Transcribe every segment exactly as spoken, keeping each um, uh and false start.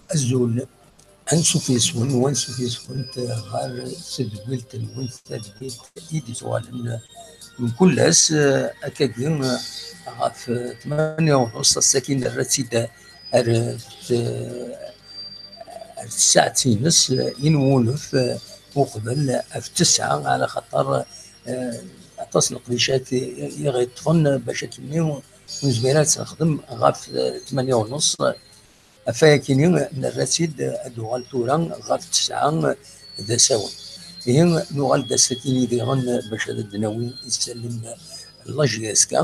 Azul. Ansuf yes-wen, wansuf yes-went ɣer tedwilt-nwen, tadwilt i d-yettɣalen mkul ass, eh, akkagi, eh, ɣef, eh, tmanya u nus, ass-agi nerra-tt-id ar, eh, ar tsaɛet-ines, eh, i nwulef, eh, uqbel ɣef tesɛa, ala xaṭer, eh, aṭas n leqdicat i, i ɣ-yeṭṭfen bac akkenni ur nezmir ad tt-nexdem ɣef, eh, tmanya u nus. Ɣef wayakini, nerra-tt-id ad d-tuɣal tura ɣef tesɛa d asawen. Ihi, nuɣal-d ass-akini diɣen bac ad d-nawi isallen n la J S K,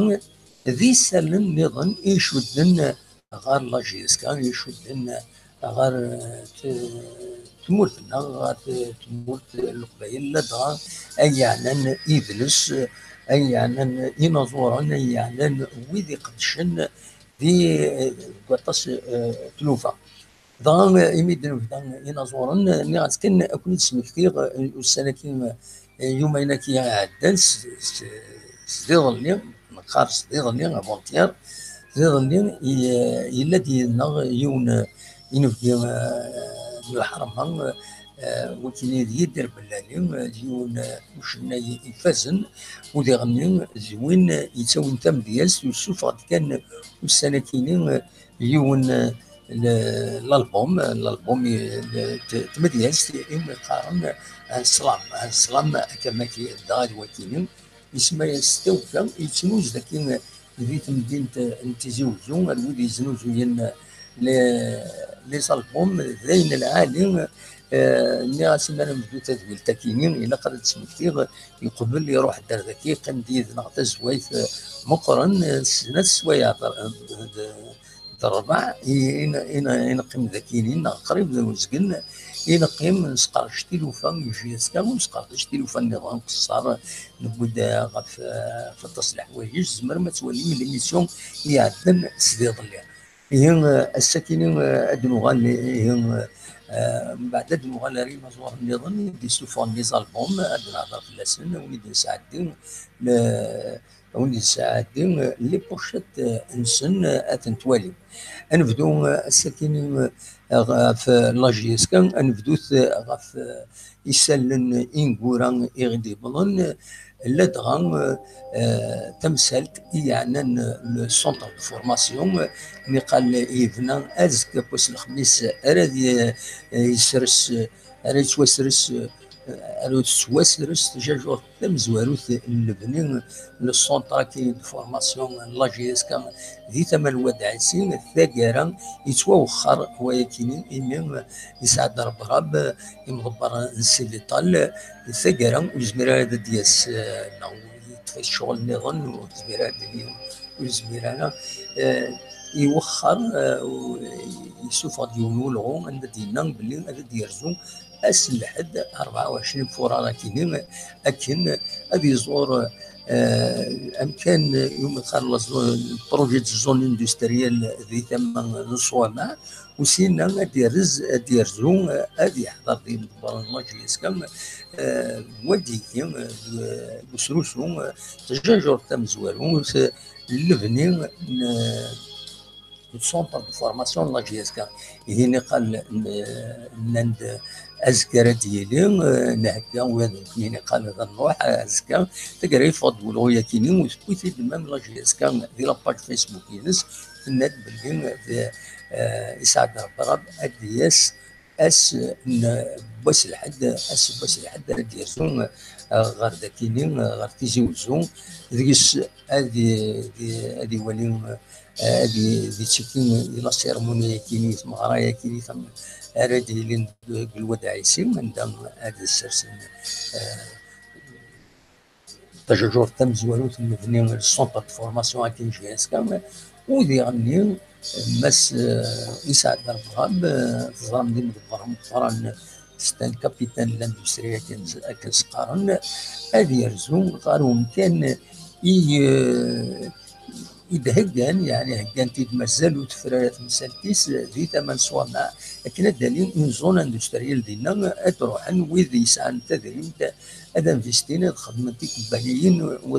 d isallen nniḍen i icudden ɣer la J S K, i icudden ɣer, eh, t-, tmurt-nneɣ, ɣer t-, tmurt n Leqbayel, ladɣa ay yeɛnan idles, ay yeɛnan inaẓuren, ay yeɛnan wid iqeddcen di, deg waṭas, eh, tlufa. Dɣa, eh, imi d-nebda inaẓuren, eh, nniɣ-as kan ad ken-id-smektiɣ, eh, ussan-agi, eh, yumayen-agi iɛeddan s, s, sdiḍelli, neqqar sdiḍelli, avant-hier, sdiḍelli, i, eh, yella-d yid-neɣ yiwen, eh, inebgi, eh, n lḥerma, eh, wakken d Yidir Bellali, eh, d yiwen, eh, ucennay ifazen, u diɣenni d win, eh, yettawin tamedyazt, yessufeɣ-d kan ussan-akini, eh, yiwen, eh, l-, lalbum, lalbum i, n t-, tmedyazt iwumi qqaren, eh, slam, eh, slam, akka ma ki-, dɣa d wakini, isemma-yas tawka, yettnuz daki, eh, di temdint, eh, n Tizi Uzzu, ar wid yeznuzuyen, eh, les, les albums, d ayen lɛali, eh, nniɣ-as mi ara nebdu tadwilt-akini, ilaq ad d-smektiɣ, yeqbel iruḥ-d ar daki, yeqqim-d yid-neɣ tazwayt, eh, meqqren, eh, snat swayeɛ, eh, d, d rrbeɛ i, i, i, i neqqim daki-ni, neɣ qrib d uzgen, i neqqim nesqerdec tilufa n J S K, u nesqerdec tilufa nniḍen, nqeṣṣer, newwi-d ɣef, ɣef aṭas n leḥwayeǧ, tzemrem ad twalim l'émission iɛeddan sdiḍelli. Ihi, ass-akini, ad d-nuɣal, ihi, mbeɛd ad d-nuɣal ar yinaẓuren nniḍen i d-yessufɣen les albums, ad d-nehder fell-asen, win i d-nesɛeddi, win yesɛeddi, eh, les pochettes, eh, nsen, eh, ad ten-twalim. Ad nebdu, eh, ass-akini, eh, ɣef, eh, la J S K, ad nebdut, eh, ɣef, eh, isallen ineggura i ɣ-d-yewwḍen, eh, ladɣa, eh, eh, tamsalt i yeɛnan, eh, le centre de formation, eh, niqal yebna azekka n wass n lexmis, eh, ara d-, eh, yesres, eh, ara yettwasres, eh, ara tettwasres tjajurt tamezwarut n lebni n le centre-agi de formation n la J S K di tama n Wad Ɛisi, taggara yettwawexxer wayakini imi yesɛa-d rrebrab imḍebber n Civital, taggara ur yezmir ara ad d-yas, eh, neɣ yeṭṭef-it ccɣel nniḍen, ur yezmir ara ad d-yini, ur yezmir ara, eh, iwexxer, eh, u-, yessufeɣ-d yiwen n ulɣu anda d-yenna belli ad d-yerzu ass n lḥedd, rebɛa u ɛecrin furar akini, akken ad iẓur, eh, amkan iwumi qqaren la zo-, projet de zone industrielle di tama n Ṣwamaɛ, u syenna ad d-yerrez, ad d-yerzu, ad yeḥḍer d imḍebbren n la J S K, eh, wagi, eh, deg usrusu, eh, tjajurt tamezwarut, eh, n lebni n, le centre de formation n la J S K. Ihi niqal, n-, nnan-d azekka ara d-yili, eh, nhegga, ula d nekkni niqal ad nruḥ, eh, azekka. Taggara yeffeɣ-d ulɣu-yakini, u tewwi-t-id même la J S K di la page Facebook-ines, tenna-d belli, eh, yesɛa-d Rebbi rab ad d-yas ass n wass lḥedd, ass n wass lḥedd ara d-yerzu, eh, ɣer dakini, eh, ɣer Tizi Uzzu, deg-s ad i-, ad i-, ad iwali, eh, ad i-, ad ittiki i la cérémonie-yakini, i tmeɣra-yakini tam-, ara d-yilin deg Lwad Ɛisi, anda ad ssersen, eh, tajajurt tamezwarut n lebni n centre de formation akin J S K, u diɣenni Mass, eh, Isɛad Rebɣab, eh, teẓram d imḍebber ameqqran, c'est un capitaine de l'industrie akken, akken s-qqaren, ad yerzu ɣer umkan i, eh, i d-heggan, yeɛni heggan-t-id mazal ur tefri ara temsalt-is di tama n Ṣwamaɛ, akken ad d-ali une zone industrielle dinna, ad d-ruḥen wid yesɛan tadrimt ad investin, ad xedmen tikebbaniyin, u,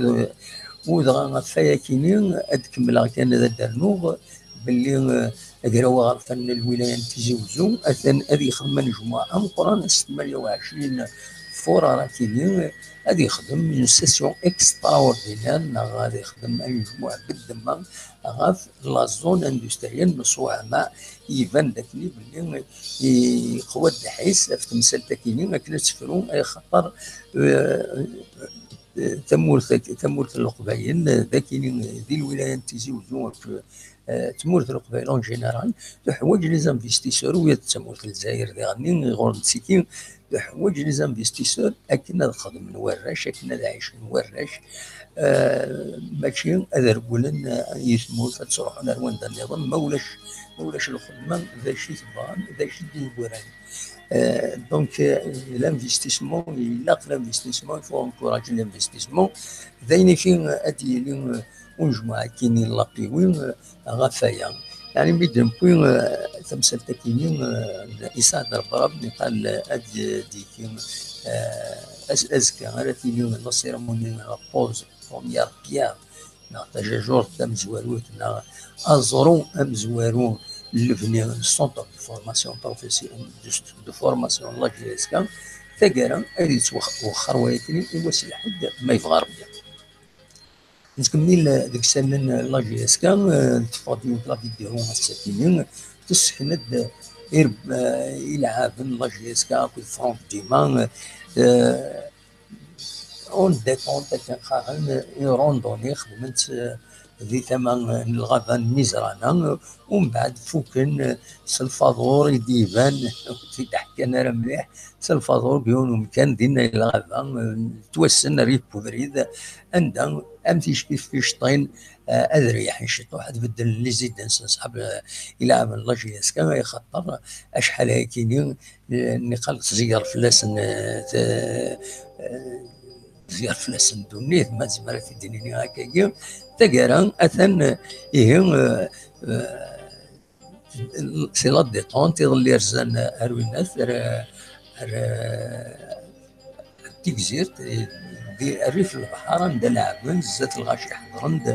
U dɣa ɣef wayakini ad kemmleɣ kan ad d-rnuɣ belli, eh, agraw aɣerfan n lwilaya n Tizi Uzzu atan ad yexdem anejmuɛ ameqqran ass tmanya u ɛecrin Furar akini, ad yexdem une session extraordinaire neɣ ad yexdem anejmuɛ beddemma ɣef la zone industrielle n Ṣwaɛma. Iban d akini belli yeqwa ddḥis ɣef temsalt akini akken ad tefru, ay xaṭer, eh, tamurt, tamurt n Leqbayel, d akini di lwilaya n Tizi Uzzu, eh, tmurt n Leqbayel en général, teḥwaǧ les investisseurs, u d tamurt n Lezzayer diɣenni, ɣur-neɣ siki, teḥwaǧ les investisseurs akken ad xedmen warrac, akken ad ɛicen warrac, eh, mačči ad rewlen, eh, i tmurt, ad ttruḥun ar wanda nniḍen, ma ulac, ma ulac lxedma, d acu i tebɣam, d acu i d-yegran. Euh, donc, euh, l'investissement, il a l'investissement, il faut encourager l'investissement. D ayen i fi, euh, ad yili, euh, unejmuɛ akini n l'appui, euh, ɣef waya. Yeɛni mi d-newwi, euh, tamsalt akini, euh, n Isɛad Rebrab, niqal, euh, ad d-yekki, euh, az-, azekka ara tili la cérémonie, la pose, première pierre neɣ tajajurt tamezwarut, neɣ aẓru amezwaru n lebni n Centre de Formation Professionnelle, de, de Formation n la J S K, taggara ad yettwexxer wayakini i wass n lḥedd ma yebɣa Rebbi. Nettkemmil deg isallen n la J S K, eh, teffeɣ-d yiwet la vidéo ass-akini, tessekn-d ireb-, eh, ilɛaben n la J S K akked Franck Dumas, eh, en détente akken qqaren, une randonnée xedmen-tt, eh, di tama n lɣaba n Mizrana, umbeɛd fuken, eh, s lfaḍur i d-iban, ur t-id-ḥkan ara mliḥ, s lfaḍur deg yiwen umkan dinna i lɣaba, eh, ttwassen rrif n ubrid, anda am ticki ticṭin, eh, ad reyḥen ciṭuḥ, ad beddlen les idées-nsen ṣṣḥab, eh, ilɛaben n la J S K, axaṭer acḥal ayakini, eh, niqal tẓeyyer fell-asen, eh, t-, eh, tẓeyyer fell-asen ddunit, ma nezmer ad t-id-nini akkagi. Taggara, atan, eh, ihi, eh, eh, c'est la détente, iḍelli rzan ar winat, ar, ar, ar Tigzirt, eh, di rrif n lebḥer, anda leɛben zdat lɣaci, ḥeḍren-d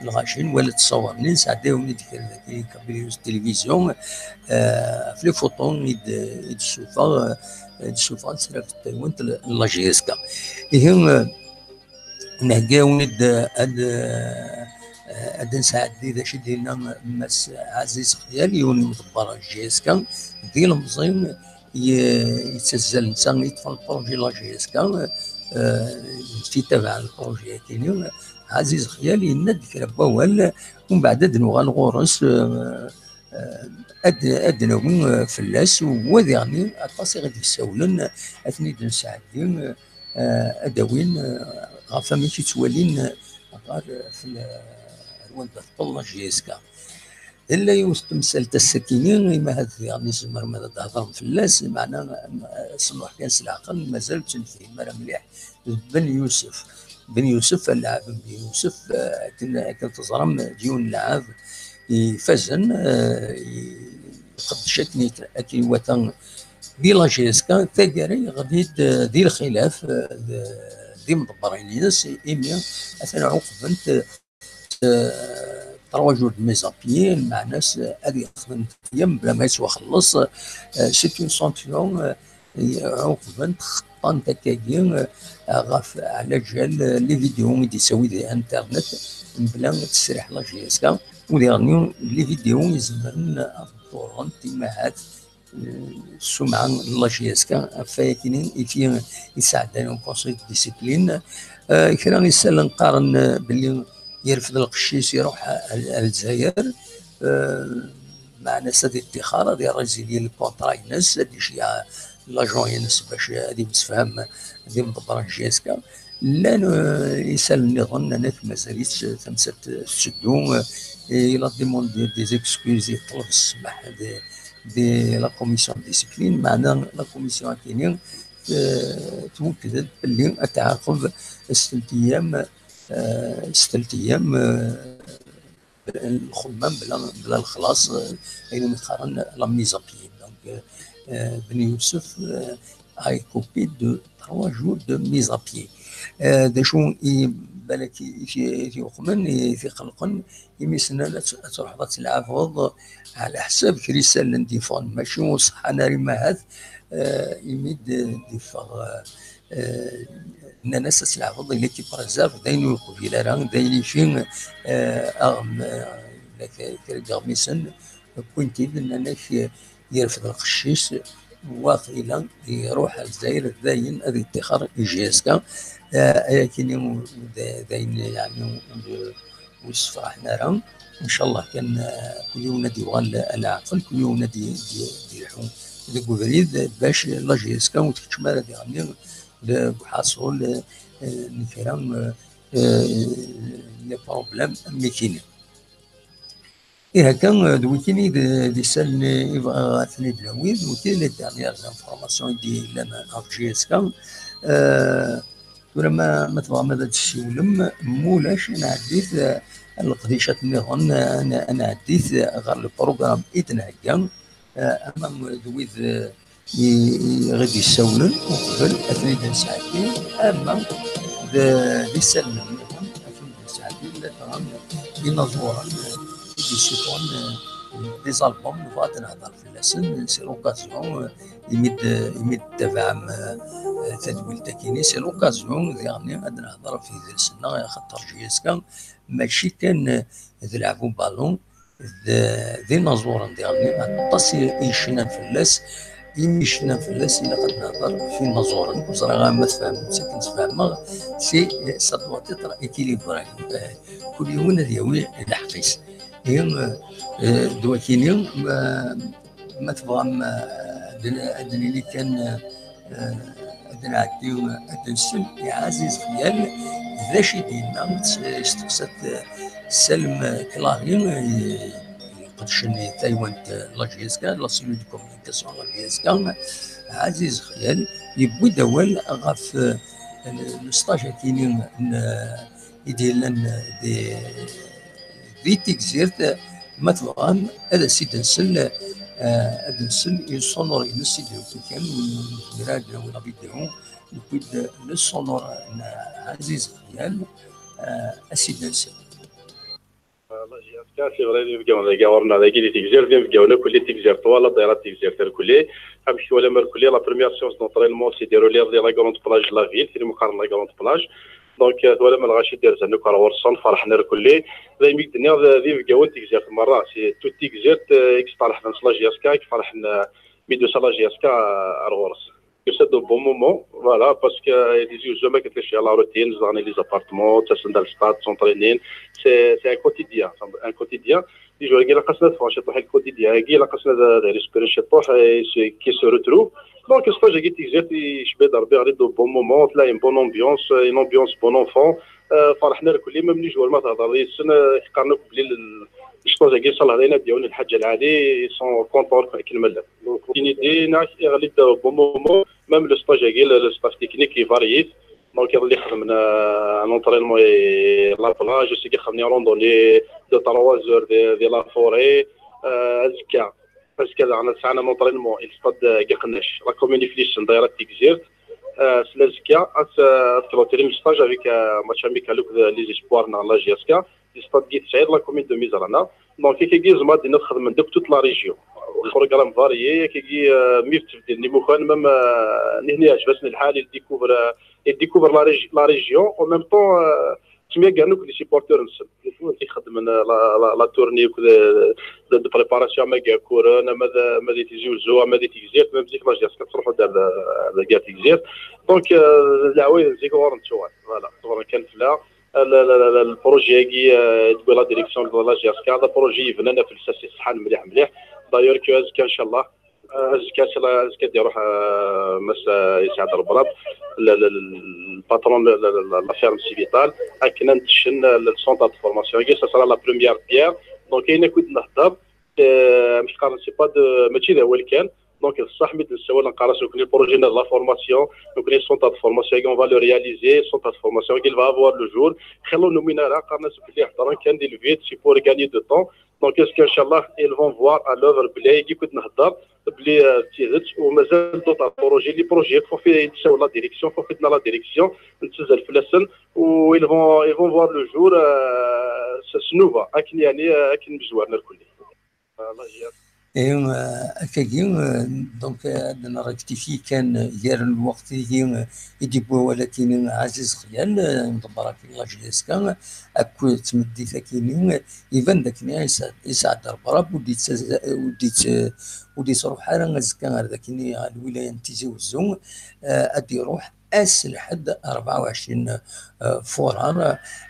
lɣaci, nwala-d ṣṣawren-nni, nesɛedda-yawen-id kra dagi, kabylie, s tilivizyu, eh, ɣef les photos i d-, i d-ssufeɣ, eh, i d-ssufeɣ s trafet taywant n la J S K. Ihi, eh, nhegga-yawen-id, eh, ad, eh, ad nesɛeddi d acu i d-yenna Mass Ɛziz Xyal, yiwen n imḍebber n J S K, d ilemẓi, ye-, yettazzal netta, yeṭṭef lpṛuji la J S K, eh, yettabaɛ lpṛuji-agi-nni, Ɛziz Xyal yenna-d kra n wawal, umbeɛd ad nuɣal ɣur-s, eh, eh, ad, ad d-nawi, eh, fell-as, u wa diɣen aṭas i ɣ-d-yessawlen, ad ten-id-nesɛeddi, eh, ad d-awin, eh, ɣef wamek i ttwalin, eh, ɣer, eh, fell-, ar wanda teṭṭeḍ la J S K. Tella yiwet n temsalt ass-akini, imi ahat diɣen tzemrem ad d-thedrem fell-as, meɛna, eh, snuḥ kan s leɛqel, mazal ur tt-nefhim ara mliḥ, d Ben Yusef. Ben Yusef, a lɛeb n Ben Yusef, eh, akken, akken teẓram, d yiwen n lɛeb ifazen, eh, iqeddec akken i, akken iwata di la J S K, taggara yeɣli-d, eh, di lxilaf, eh, d, d imḍebbren-ines, imi atan ɛuqben-t, eh, trois jours de mise à pied, lmeɛna-s ad yexdem ṭṭyem bla ma yettwaxelleṣ. Eh, c'est une sanction, eh, ɛuqben-t, xeṭṭan-t akkagi, eh, ɣef ɛlaǧal, eh, les vidéos i d-yettawi di internet, mebla ttesriḥ la J S K, u diɣen les vidéos izemren ad ḍurrent imahat, eh, ssumɛa n la J S K, ɣef wayakini i t-, i sɛeddan au conseil de discipline. Eh, kra n isallen qqaren, eh, belli yerfed lqecc-is, iruḥ ar, ar Lezzayer. Eh, meɛna-s ad iṭṭixer, ad irrésilie le contrat-ines, ad iceyyeɛ l'agent-ines bac ad imsefham d imḍebber n J S K. Llan, eh, isallen nniḍen, nnan-ak mazal-itt, eh, tamsalt tetteddu, eh, il a demandé des excuses, yeṭleb ssmaḥ di, di la commission de discipline, meɛna la commission-agi-nni, eh, twekked-d belli ad tɛaqeb s telt ayyam, eh, s telt ayyam, eh, lxedma bla, bla lexlaṣ, eh, ayen umi qqaren la mise à pied. Donc, eh, Ben Youssef, eh, a été coupé de trois jours de mise à pied. Eh, d acu i, balak i t-, i t-yuqmen, i t-iqelqen, imi s-nnan ad t-, ad truḥeḍ ad tleɛbeḍ ɛla ḥsab kra isallen d-yeffɣen, mačči ur ṣeḥḥan ara imahat, eh, imi d-, d-yeffeɣ, eh, eh, nnan-as ad tleɛbeḍ di l'équipe réserve, d ayen ur yeqbil ara, d ayen ifi, eh, aɣem-, eh, kra n yiɣmisen, wwin-t-id, nnan-ak, eh, yerfed lqecc-is, waqila iruḥ ar Lezzayer, dayen ad yeṭṭixer i J S K. Eh, ayakini d, d ayen, yeɛni, ur, ur ssefraḥen ara. Ncallah kan, eh, kul yiwen ad yuɣal leɛqel, kul yiwen ad d-, d-, d-yelḥu deg ubrid, bac la J S K ur tkeččem ara diɣenni deg uḥaṣul, eh, n kra, eh, eh, n les problèmes am nekkini. Ihi akka, d wikini d, d isallen i bɣiɣ ad ten-id-nawi, d wikini les dernières informations i d-yellan ɣef J S K. Eh, tura ma, ma tebɣam ad d-tessiwlem, mulac, ad nɛeddit, eh, leqdicat nniḍen, eh, ad n-, ad nɛeddit ɣer le programme i d-nhegga, eh, ama d wid, eh, i, i, i ɣ-id-yessawlen uqbel ad ten-id-nesɛeddi, ama d, d isallen nniḍen ad ten-id-nesɛeddi, ladɣa inaẓuren, eh, i d-yessufɣen, eh, des albums, nebɣa ad nehder fell-asen, c'est l'occasion, eh, imi d, imi d-tabaɛem, eh, tadwilt-akini, c'est l'occasion diɣenni ad nehder ɣef yidles-nneɣ, axaṭer J S K mačči kan, eh, d leɛbu balon, d, d inaẓuren diɣenni, aṭas i, i yecnan fell-as. Imi yecnan fell-as, ilaq ad nehder ɣef inaẓuren. Ur ẓriɣ ara ma tfehmem, akken sfehmeɣ, c'est, ça doit être équilibré. Eh, kul yiwen ad yawi lḥeqq-is. Ihi, eh, d wakini, ma, ma tebɣam, eh, ad n-, ad nini kan, eh, eh, ad nɛeddi, ad nsel i Ɛaziz Xyal, d acu i d-yenna, s-, yesteqsa-t, eh, Salem Clary, eh, iqedcen i taywant, eh, la J S K, la cellule de communication la J S K, Ɛaziz Xyal, yewwi-d awal ɣef, eh, le stage-akini n, eh, i d-yellan, eh, di, di Tigzirt, ma tebɣam ad as-id-nsel, eh, ad nsel i sonore-ines i d-yewwi kan, nezmer ad d-nawi la vidéo, newwi-d le sonore n Ɛaziz Xyal, eh, ad as-id-nsel. La J S K, c'est vrai, d inebgawen dagi ɣur-neɣ dagi di Tigzirt, d inebgawen akk di Tigzirt, wala ddayra n Tigzirt irkelli. Amek twalam irkelli, la première séance d'entraînement s'est déroulée di la grande plage de la ville, tin i qqaren la grande plage. Donc, euh, twalam lɣaci d-irzan akk ar ɣur-sen, ferḥen irkelli. D ayen i k-d-nniɣ, d, d inebgawen n Tigzirt merra, c'est tout Tigzirt, euh, i yesteṛḥben s la J S K, i iferḥen, euh, mi d-tusa la J S K, euh, ar ɣur-s. Yusa-d au bon moment, voilà, parce que, euh, Tizi Uzzu, ma k-tecciɛ la routine, zedɣen les appartements, ttasen-d ar stade, s'entraînen, c'est, c'est un quotidien, un quotidien. Tizi Uzzu, ilaq-asen ad ffɣen ciṭuḥ i le quotidien-agi, ilaq-asen ad, ad respiren ciṭuḥ, et c'est, qui se retrouve. Donc, stage-agi n Tigzirt, yecba-d Rebbi ɣer au bon moment, tella une bonne ambiance, une ambiance bon enfant. Euh, ferḥen irkelli, même les joueurs ma thedreḍ yid-sen, euh, qqaren akk belli le, le stage-agi, ncallah, d ayen ad d-yawen lḥaǧa lɛali, ils sont contents akken ma llan. Donc, tin-agi, neɣ iɣli-d au bon moment, même le stage-agi, le, le staff technique, ivaryi-t. Donc, iḍelli xedmen, euh, un entraînement à la plage, ass-agi xedmen une randonnée de trois heures de, de la forêt, euh, azekka. Azekka daɣen sɛan un entraînement i le stade n Geqnac, la commune Iflisen, ddayra n Tigzirt. Euh, s l'azekka, ad, euh, ad clôturin le stage avec, euh, match amical akked les espoirs n la J S K. Di stade Guy Tesɛid, la commune de Mizrana. Donc, akkagi, tzemreḍ ad d-tiniḍ xedmen-d akk toute la région. Le programme varié, akkagi, euh, mi yettbeddil imukan, même, euh, nihni yeɛjeb-asen lḥal, ils découvrent, euh, ils découvrent la régi-, la région. En même temps, euh, ttemyagaren akk les supporters-nsen. Ixeddmen, euh, la, la, la tournée akk de, de, de préparation, ama deg Iɛekkuren, ama d, ama di Tizi Uzzu, ama di Tigzirt, même zik la J S K tettruḥu-d ar, ar, ar Tigzirt. Donc, euh, leɛwayed n zik ɣur-n ttuɣal. Voilà, ẓewren kan fell-aɣ. Le, le, le, le projet-agi, euh, tewwi la direction de la J S K, d projet yebnan ɣef lsas iṣeḥḥan mliḥ, mliḥ. D'ailleurs, que azekka, ncallah, euh, azekka, ncallah, azekka ad d-iruḥ, euh, Mass, euh, Yesɛad Rebrab, le, le, le, le patron de la, la, la, la ferme Civital, akken ad nteccen, euh, le centre de formation-agi, ça sera la première pierre. Donc, ayen akk i d-nehder, euh, amek qqaren, c'est pas de, mačči d awal kan. Donc, d ṣṣeḥ mi d-nessawal, nqqar-as nekkni le projet-nneɣ d la formation, nekkni centre de formation-agi, on va le réaliser, centre de formation-agi, il va avoir le jour. Xilla ur numin ara, qqaren-as belli heddren kan di le vide, c'est pour gagner de temps. Donc, est-ce que, inchallah, ils vont voir à l'œuvre belli ayagi akk i d-nehder, belli, euh, d tidet, u mazal d'autres projets, les projets, fofi i d-tessawel la direction, fofi d-tenna la direction, nettazzal fell-asen, و ils vont, ils vont voir le jour, euh, s, s nnuba, akken, yeɛni, euh, akken mezwaren irkelli. Voilà, ya. Et, euh, akkagi, euh, donc, euh, ad nrectifyi kan, euh, gar lweqt-agi, euh, i d-yewwi wawal akini Ɛaziz Xyal, euh, imḍebber akini la J S K, akked tmeddit akini, euh, iban d akken yesɛa-, yesɛedda rrebrab, ur d-yettaz-, ur d-yett-, ur d-yettruḥ ara azekka ar dakini ɣer lwilaya n Tizi Wezzu, euh, ad d-iruḥ ass n lḥedd rebɛa u ɛecrin, eh, furar,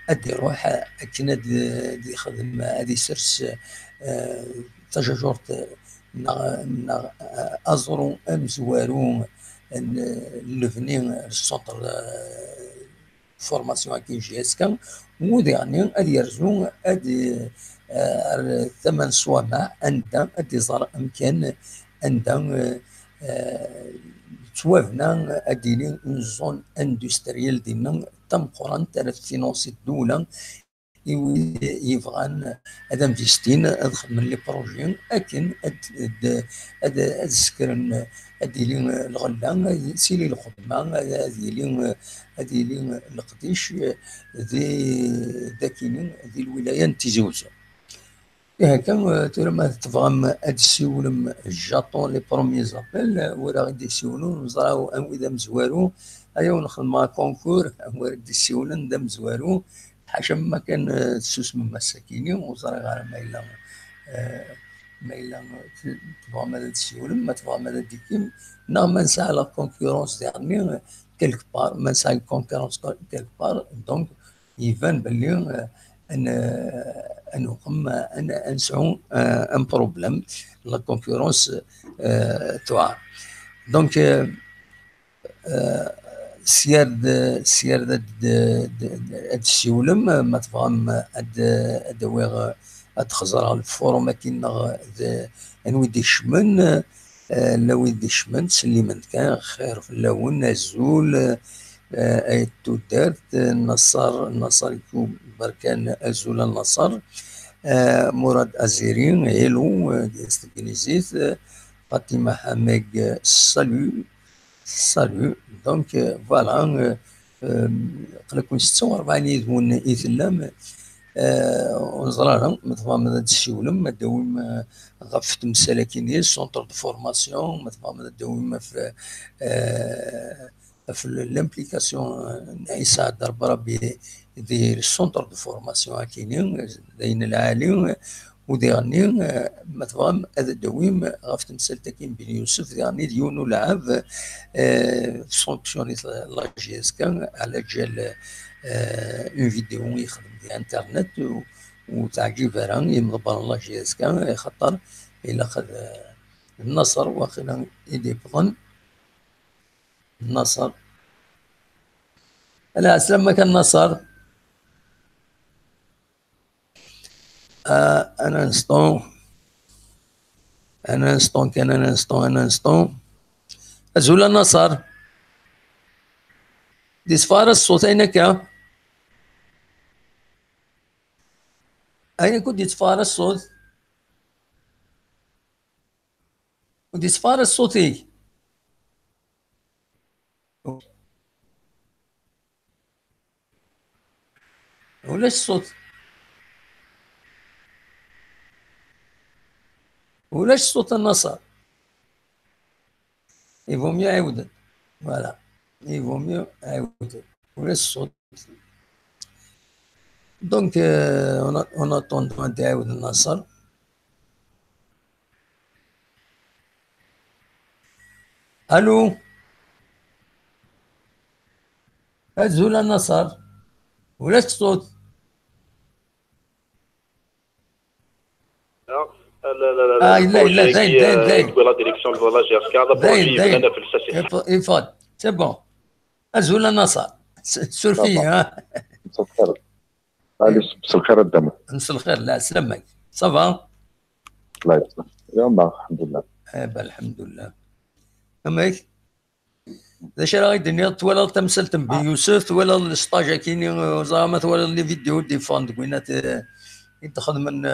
ad d-iruḥ akken ad, ad yexdem, ad isers, eh, tajajurt neɣ, neɣ, eh, aẓru amezwaru n, n lebni n centre, eh, formation akin J S K, u diɣenni ad yerzu ad, eh, ar tama n Ṣwamaɛ, anda ad iẓer amkan anda, eh, eh, yettwabna ad d-yili une zone industrielle dinna tameqqrant ara tfinansi ddewla i wid yebɣan ad investin, ad xedmen les projets akken ad, ad, ad, ad sekren, ad d-yili lɣella, ad tili lxedma, ad, ad yili, ad yili leqdic di, dakini, di lwilaya n Tizi Wezzu. Ihi akka, eh, tura ma tebɣam ad d-tessiwlem, j'attends les premiers appels, eh, wid ara ɣ-d-yessiwlen, neẓra anwi d amezwaru, aya ur nxeddmeɣ akunkur, anwa ara d-yessiwlen d amezwaru, ḥaca ma kan, eh, tessusmem ass-akini, ur ẓriɣ ara ma yella, eh, ma yella, eh, t-, tebɣam ad d-tessiwlem, ma tebɣam ad d-tikim, neɣ ma nesɛa la concurrence diɣenni, eh, quelque part, ma nesɛa une concurrence quelque part, donc, iban belli, eh, ad n-, ad nuqem, ad n-, ad nesɛu, eh, un problème, la concurrence, eh, tuɛer. Donc, eh, eh, s yir d, s yir d ad, d, d, ad d-tessiwlem, ma tebɣam ad, ad d-awiɣ, ad d-xeẓreɣ lfurum akin neɣ d anwi d-ikecmen, Eh, la wid d-ikecmen, ttsellimen-d kan, xir fell-awen, azul, eh, ay tudert, eh, Naṣer, Naṣer Ikub Berkan, azul a Naṣer, eh, Murad Aziri, hello, eh, s teglizit, eh, Fatima Hameg, eh, salut, salut. Donc, eh, voilà, eh, Euh, aql-aken setta u rebɛin yid-wen i tellam. Euh, ur neẓri ara ma tebɣam ad d-tessiwlem, ad d-tawim, euh, ɣef temsal-agi-nni, centre de formation, ma tebɣam ad d-tawim ɣef, euh, ɣef l'implication, euh, n Ɛisa Derbrabi di centre de formation-agi-nni, d ayen lɛali, u diɣenni, eh, ma tebɣam ad d-tawim ɣef temsalt-agi n Ben Yusef, diɣenni d yiwen ulɛab, eh, sanctionné la J S K, ɛla ǧal, eh, une vidéo i yexdem di internet, u, ur teɛǧib ara i yimḍebbren n la J S K, axaṭer ilaq ad, eh, Naṣer, waqila i d-yewwḍen. Naṣer. Ala, ɛeslama-k a Naṣer. Ah, un instant. Un instant kan, un instant, un instant. Azul a Naṣer. D-yeṣfa ara ṣṣut, ayen akka? Ayen akka ur d-yeṣfa ara ṣṣut? Ur d-yeṣfa ara ṣṣut-ik? Ulac ṣṣut. Ulac ṣṣut a Naṣer. Il vaut mieux ɛiwden. Voilà. Il vaut mieux ɛiwden. Ulac ṣṣut. Donc, euh, en a-, en attendant ad d-iɛiwed Naṣer. Allô? Azul a Naṣer. Ulac ṣṣut. Ah, la, la, la, la, ah, le yella, yella, projet dayen, qui, dayen, euh, dayen. Tewwi la direction de la G S K, le dayen, projet dayen. Yebnan afelsas. Ifa-, ifad. C'est bon. Azul a Naṣer. S-, surfez-iyi, ça va. Hein? Allez, مساء الخير الدم. مساء الخير، la, سلامك. Ça va? الله يسلمك. يلا، الحمد لله. Eh ben, الحمد لله. Amek? D acu ara yi-d-tiniḍ, twalaḍ tamsalt n Ben Yusef, twalaḍ le stage-agi-nni, ur ẓriɣ ma twalaḍ les vidéos d-yeffɣen deg winat, eh, i d-xedmen,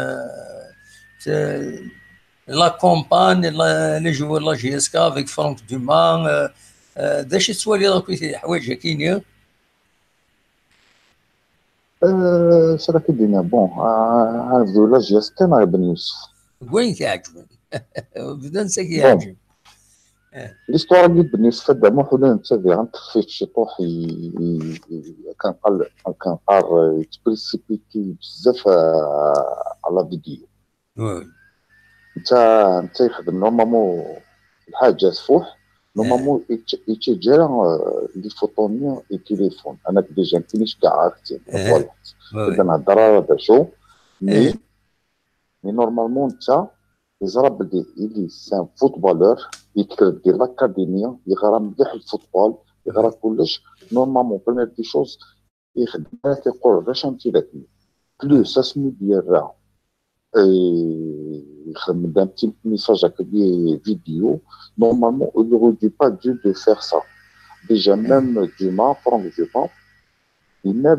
eh, la campagne, la, les joueurs de la J S K avec Franck Dumas, eh, eh, d acu i tettwaliḍ akk i teḥwaǧ-agi-nni? Euh, c'est là qui dit, bon, euh, de la J S K, Ben Youssef. Win k-iɛeǧben. Bdan s Bon, l'histoire de Ben Youssef, d amuḥ ula netta diɣen texfif ciṭuḥ, i- i- i- akken qal akken qal, euh, yettprécipité bzaf, euh, à la vidéo. Netta netta yexdem normalement lḥaǧa tfuḥ. Normalement yettjara, euh, les photos-nni i téléphone. Anak déjà nekkini ceggeɛeɣ-ak-tt-id. Voilà. Ur d-nhedder ara d acu. Mais mais normalement netta yeẓra belli il est un footballeur, yekker di l'académie, yeɣra mliḥ le football, yeɣra kullec. Normalement première des choses, yexdem ara tiqul d acu n tilatni. Plus asmi d-yerra, eh, yexdem-d un petit message avec des vidéos. Normalement il aurait dû pas dû de faire ça. Déjà même Dumas, Franck Dumas, il m'a,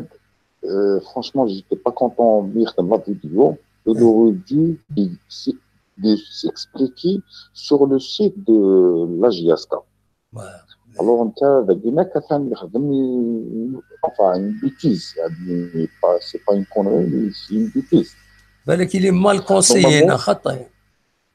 euh, franchement, j'étais pas content de lire la vidéo. Il aurait dû de, de s'expliquer sur le site de la J S K. Alors, on a dit, mais qu'est-ce qu'on a fait ? Enfin, une bêtise. C'est pas une connerie, mais c'est une bêtise. Balak il est mal conseillé, خطأ.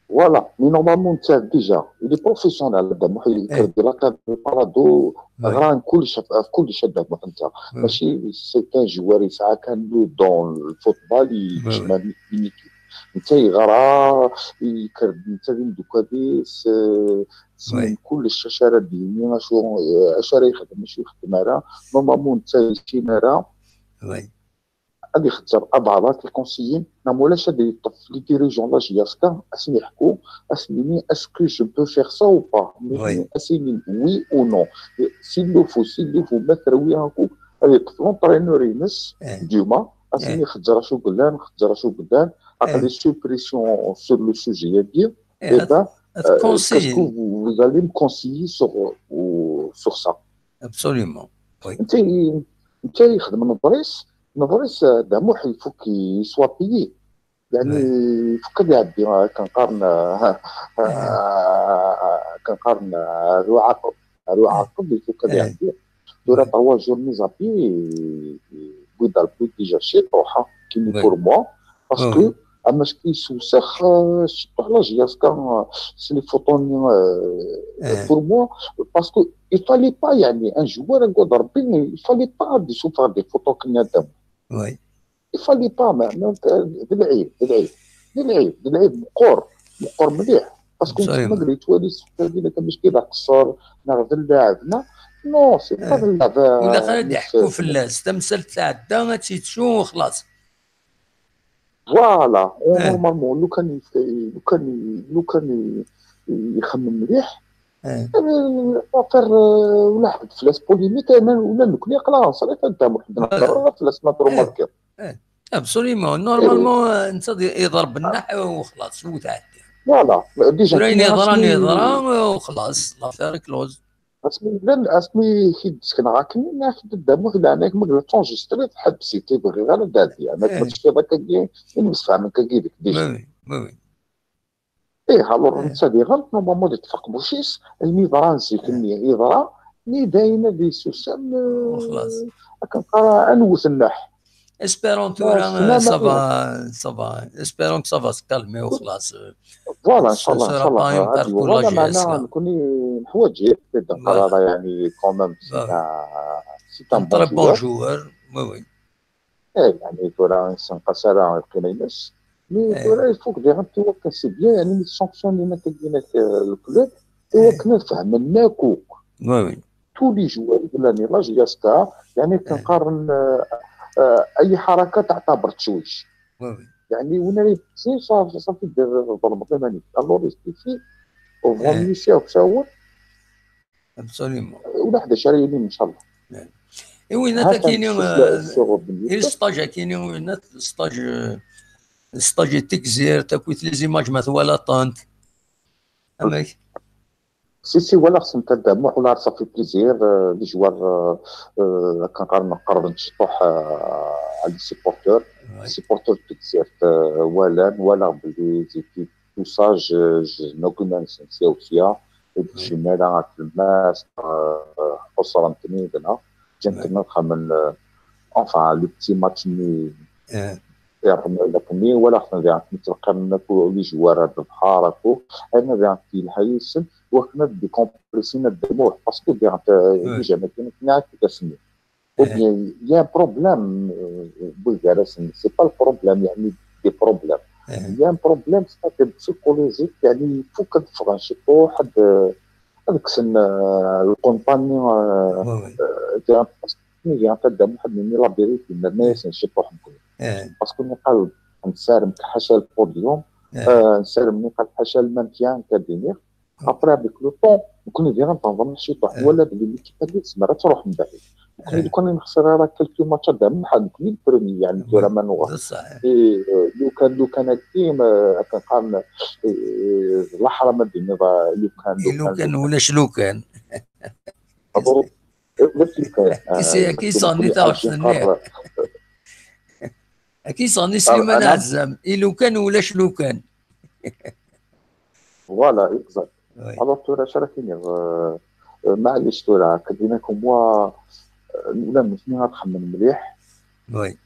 Voilà, mais normalement, déjà, il est professionnel, Adam. Il est de la cave de Parado, غران كلش، في كلش هذا محنتا. ماشي c'est un joueur يسعى كان له dans le football، يجمع une équipe. انت يغرا يكرد انت من دوكا دي سمين كلش، اش راه ديني، اش اش راه يخدم، اش يخدم راه. Normalement انت شي راه غادي يخدم ابعضات الكونسيين. نعم، ولاش غادي يطف les dirigeants la J S K اسمي يحكوا، اسميني est-ce que je peux faire ça ou pas. Mais اسميني oui ou non. S'il le faut, s'il le faut ما تروي هاكو، غادي يطف l'entraîneur ينس ديما، اسميني خدج راسو قلان، خدج راسو قلان، عقلي suppression sur le sujet هادي. Eh ben, qu'est-ce que vous, vous allez me conseiller sur, sur ça ? Absolument. انت انت يخدم نظريس، نظريس داموح il faut qu'il soit payé. يعني يفك هاد يعدي، آه، كنقارن، آه، آه، كنقارن، آه، هادو عقب، هادو عقب يفك هاد يعدي. دورة trois jours mis à pied، بيض البيض déjà شي طوحة كيما pour moi. Parce que اما اش كيسوسخ، آه، شي طوح la J S K، آه، c'est les photos، آه، pour moi. Parce que il fallait pas، يعني، un joueur نقول ربي، il fallait pas de souffrir des photos كنا دام. Il fallait pas، ما ما- د العيب، د العيب، د العيب، د العيب مقور، مقور مليح. Parce que انت ما قلت والو، سيتادير كان مش كذا قصر ناخذ اللاعب، لا. Non, c'est pas اللاعب. ولا غير يحكوا في الناس، تمثل تعدى غتيتشو وخلاص. Voilà. Normalement لو كان يف- لو كان لو كان ي- يخمم مليح، يعني l'affaire، آه، ولا حد فلاس بوليميك، انا ولا نكون يقرا صريت انت محمد نهضر فلاس ما تروماركي. Absolument. Normalement انت يضرب النح وخلاص وتعدي. Voilà. Déjà كاين يضران يضران وخلاص، l'affaire close. اسمي لن اسمي كي تسكن راكني ناخذ الدم ولا عليك ما قلت تونجستري تحبسي تبغي غير دادي، انا كنت في ذاك الجيل نمسح من كيدك déjà. Oui, oui. ايه، alors نتا دي غلط normalement دي تفق بوشيس، الميضران زيتني يضرا، مي داينا دي سوسم، وخلاص. كنقرا انوث النح. Espérons ثورا ça va، ça va. Espérons que ça va se calmer وخلاص. Voilà، ان شاء الله، ان شاء الله. غادي يولي معنا نكون نحواج هذا القرار، يعني quand même c'est un très bon joueur. Oui, oui. ايه، يعني ثورا نسنقص راه القيمه ينس. Mais ثورا il faut que des gens qui voient que c'est bien، يعني sanctionner هناك كاين الكلوب، ايوا كنا فهمناكو. Oui, oui. Tous les joueurs de l'année la J S K، يعني كنقارن، آه، آه، اي حركه تعتبر تشويش. يعني وين راه يبسي صافي، صافي دير ظلم غير ماني. Alors يستيفي وفون ميسي وكساور. Absolument. ولا حدا شاري لي ان شاء الله. اي وين هذا كاين السطاج، كاين وين السطاج، السطاج تكزير تاكويت les images ما ثوالا طانت. امك Si, si, voilà, خصنا نتدعموا، حنا ça fait plaisir، آه، les joueurs، آه، آه، كنقارن نقرب نشطح، آه، على les supporters. Les supporters ديك سيرت، آه، ولان، ولا بلي زيتي tout ça، je, je n'augmente سنسيا وسيا، et puis je mets là في الماس، آه، أسرة نتني دنا، جنت نخمن، آه، Enfin, le petit match-nni, iɛeṭṭem la première, wala xedmen diɣen nettelqim akk les joueurs ar lebḥer akk, ayen diɣen yelha yid-sen, wakken ad décompressin Dda Lmulud, parce que diɣen, euh, les jeunes, akken akken i d-asen-nni. Ou bien, il y a un problème, euh, Bulgares, c'est pas le problème, il y a des problèmes. Il y a un problème, c'est-à-dire psychologique, يعني, il faut que تفغن شي طوح، هاد، هاد كسن، آه، القنطاني، آه، آه، كان، كان تبدا واحد من la vérité، ما، ما يسن شي طوح نكون. باسكو نقال نسارم حاشا البوديوم، آه، نسارم نقال حاشا المانكيان كادينير. Après, avec le temps, نكون ديغا نتنظم شي طوح، ولا بلي ليكيب هادي تسمى راه تروح من بعيد. نكون لو كان نخسر راه كالكو ماتش هذا من حد، نكون البرومي، يعني، كره ما نوغا. بصح. إي، آه، لو كان، لو كان هكا، ما كان قام، إي، إي، لا حرام الدنيا، لو كان، لو كان، لو كان، ولاش لو كان. مبروك. إي، ولاش لو كان. كي سي-، آه، كي صاني تاع وقت النهار. كي صاني سليمان عزام، إي لو كان ولاش لو كان. Voilà, exact. Alors, tura, اش راه كاين؟ آه، آه، معليش، tura، كدينا كوم موا، آه، ولا مثني غتخمم مليح. وي.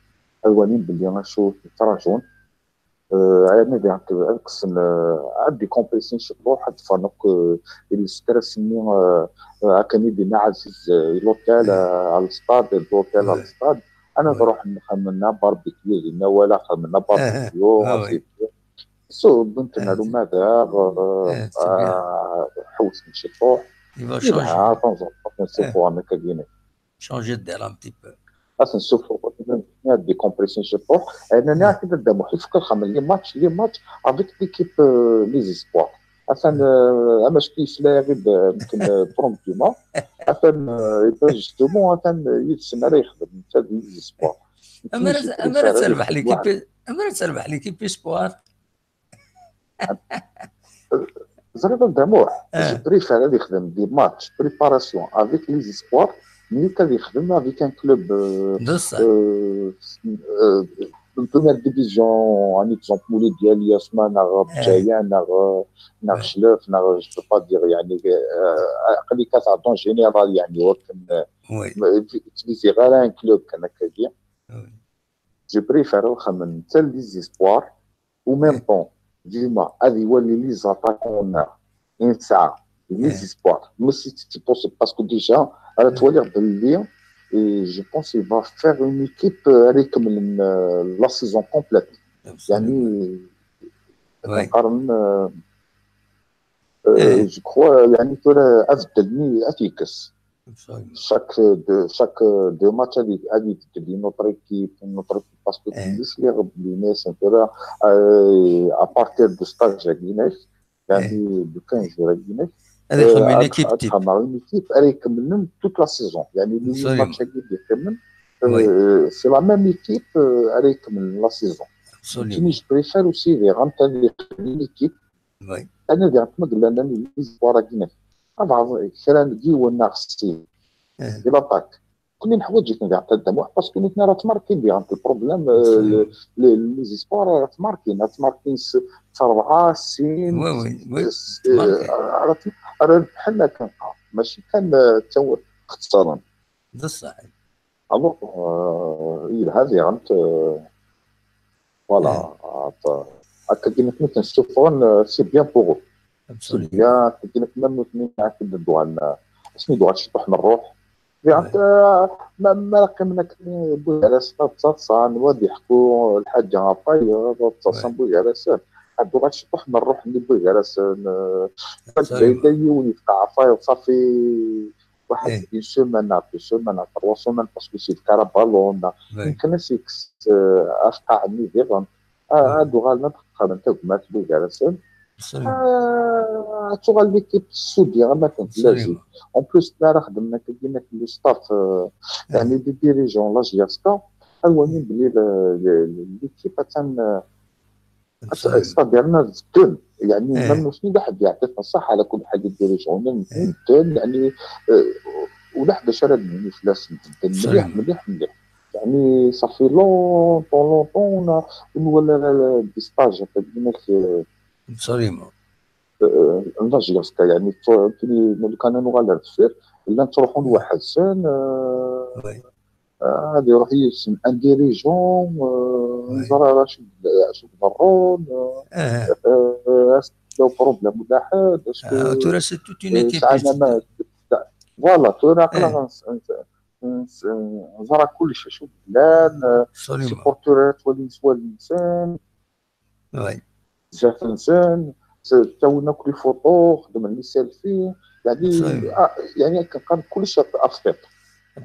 الوانين بلي غنشوف تراجون. آه، عيطني دي عند القسم، آه، عندي كومبريسين شي طوح، حد فانوك، آه، اللي ستريس مني، آه، آه، كان يدينا عزيز، آه، لوتيل، آه، على الستاد، لوتيل على الستاد. انا نروح نخمم لنا باربيكيو، لنا ولا خمم لنا باربيكيو، آه، وي. سو بنت، آه، نارو ماذا، آه، آه، آه، حوس نشي طوح. إي با شونجي. آه، طنزو، نشوفو أنا كدينا. شونجي دير ان بتي بو. أصلا نشوفو، ديكومبريسي نشي طوح. أنا، أنا كي نبدا محيط في كل خمم لي ماتش، لي ماتش افيك ليكيب، آه، لي زيسبوار. أصلا، آه، أما شكي يسلا غير ب-، يمكن، آه، بروم دوما. أصلا، آه، إي با جوستومون، أصلا يتسنى راه يخدم، حتى لي زيسبوار. أما راه، أما راه تربح ليكيب، أما راه تربح ليكيب اسبوار. زريبة داموح، آه. جو بريفير هذا يخدم دي ماتش بريباراسيون افيك لي زيسبوار، ملي كان يخدم افيك ان كلوب، آه، بصح. آه، آه، بروميير ديفيزيون، ان اكزومبل، مولود ديال ياسما، ناغ بجاية، ناغ، ناغ شلف، ناغ، جو با دير، يعني، آه، قلي كتعطون جينيرال، يعني، ولكن، آه، وي. ما، تفيزي غير ان كلوب كان هكا. وي. جو بريفير نخمم حتى لي زيسبوار، و ميم طون، ديما غادي يولي لي زاتاكون ينسعى لي زيسبوار، ماشي تي بوسيبل، باسكو ديجا راه توالي بلي، جو بونس يل فا فير اون ايكيب راه يكمل لا سيزون كومبليت. يعني، كنقارن، آه، جو كخوا، يعني، ترى افدلني افيكس. شاك دو، شاك دو ماتش غادي، غادي تبدل نوتر ايكيب، نوتر ايكيب، باسكو كلش لي غبلي ناس، انت راه، آه، ابارتير دو ستاج هاكيناك، يعني، دو كان جور هاكيناك، هذا يخدم آه، اون ايكيب تيب. تخدم مع اون ايكيب، راه يكمل توت لا سيزون، يعني، لي ماتش هاكي اللي يكمل، آه، سي لا ميم ايكيب، آه، راه يكمل لا سيزون. كيما جو بريفير اوسي لي غانت هذه ليكيب. وي. انا دير كما قلنا لنا لي زوار هاكيناك. بعض كرا نجي وناغ ستيل. دي لاتاك. كنا نحوج جيت نبيع تاع الدموع، باسكو نتنا راه تماركين بيان البروبليم، آه، ل-، ل-، لي زيسبوار راه تماركين، راه تماركين س-، س-، أربعة، سين، وي، وي، وي. س-، آه، راه ت-، راه بحال كان، ماشي كان، آه، تو-، اختصارا. بصح. الوغ، آه، يلها ديغنت، آه، فوالا، آه، هكا كيما كنا كنشوفو، آه، سي بيان بوغ او. سي بيان، كيما كنا نوتني معاك الدوان، آه، اسمي دوان شطح من الروح. يعني، آه، ما، ما راه قيمنا كاين بوغاراس، ما تصاصان، واد يحكو الحاجة عطايا، تصاصان بوغاراس. هادو غير شطح من الروح اللي بوغاراس، آه، صافي. بدا يولي يبقى عفاير صافي. واحد اون سومان، نا دو سومان، نا تروا سومان، باسكو سي الكارا بالون، نا يمكن سيكس، آه، اش قاع ني فيغون. آه، هادو غالنا تقرا انت وكمات بو جالسين. آه، تو غال ليكيب سودي، غا ما كنت لازم. اون بليس، نا راه خدمنا كدينا في لو ستاف، آه، يعني دي ديريجون لا جي اس كا، اواني بلي ل-، ل-، ل-، ليكيب تان، آه، سيتادير انا دون، يعني، ما نوصلني واحد يعطيك الصح على كل حاجه ديريجون، دون، يعني، آه، ولا حدا شرا مني فلاس جدا، مليح، مليح، مليح. يعني، صافي لونطون، لونطون، ولا، ولا، لا، لا، دي ستاج، هكا قلنا لك، آه، آه، لا جياسكا، يعني، تو-، كي لو كان نوغال رفير، ولا تروحون واحد سان، آه، آه، هذا يروح يسمع un dirigeant، آه، Oui. يزرع شو، شو يضرون، آه، اه آه، est-ce que le problème ولا حد، est-ce آه، que ترى c'est toute une آه، équipe ساعنا ما voilà، ترى اه نقلها نس- نس- نس- نزرع كلش، شو بلان، آه، absolument. سيبورتورات ولينس ولينسان، Oui. زافنسان، تاونا كل فوطو، خدم لي سيلفي، يعني Absolument. آه، يعني كان كان كلش أفكت،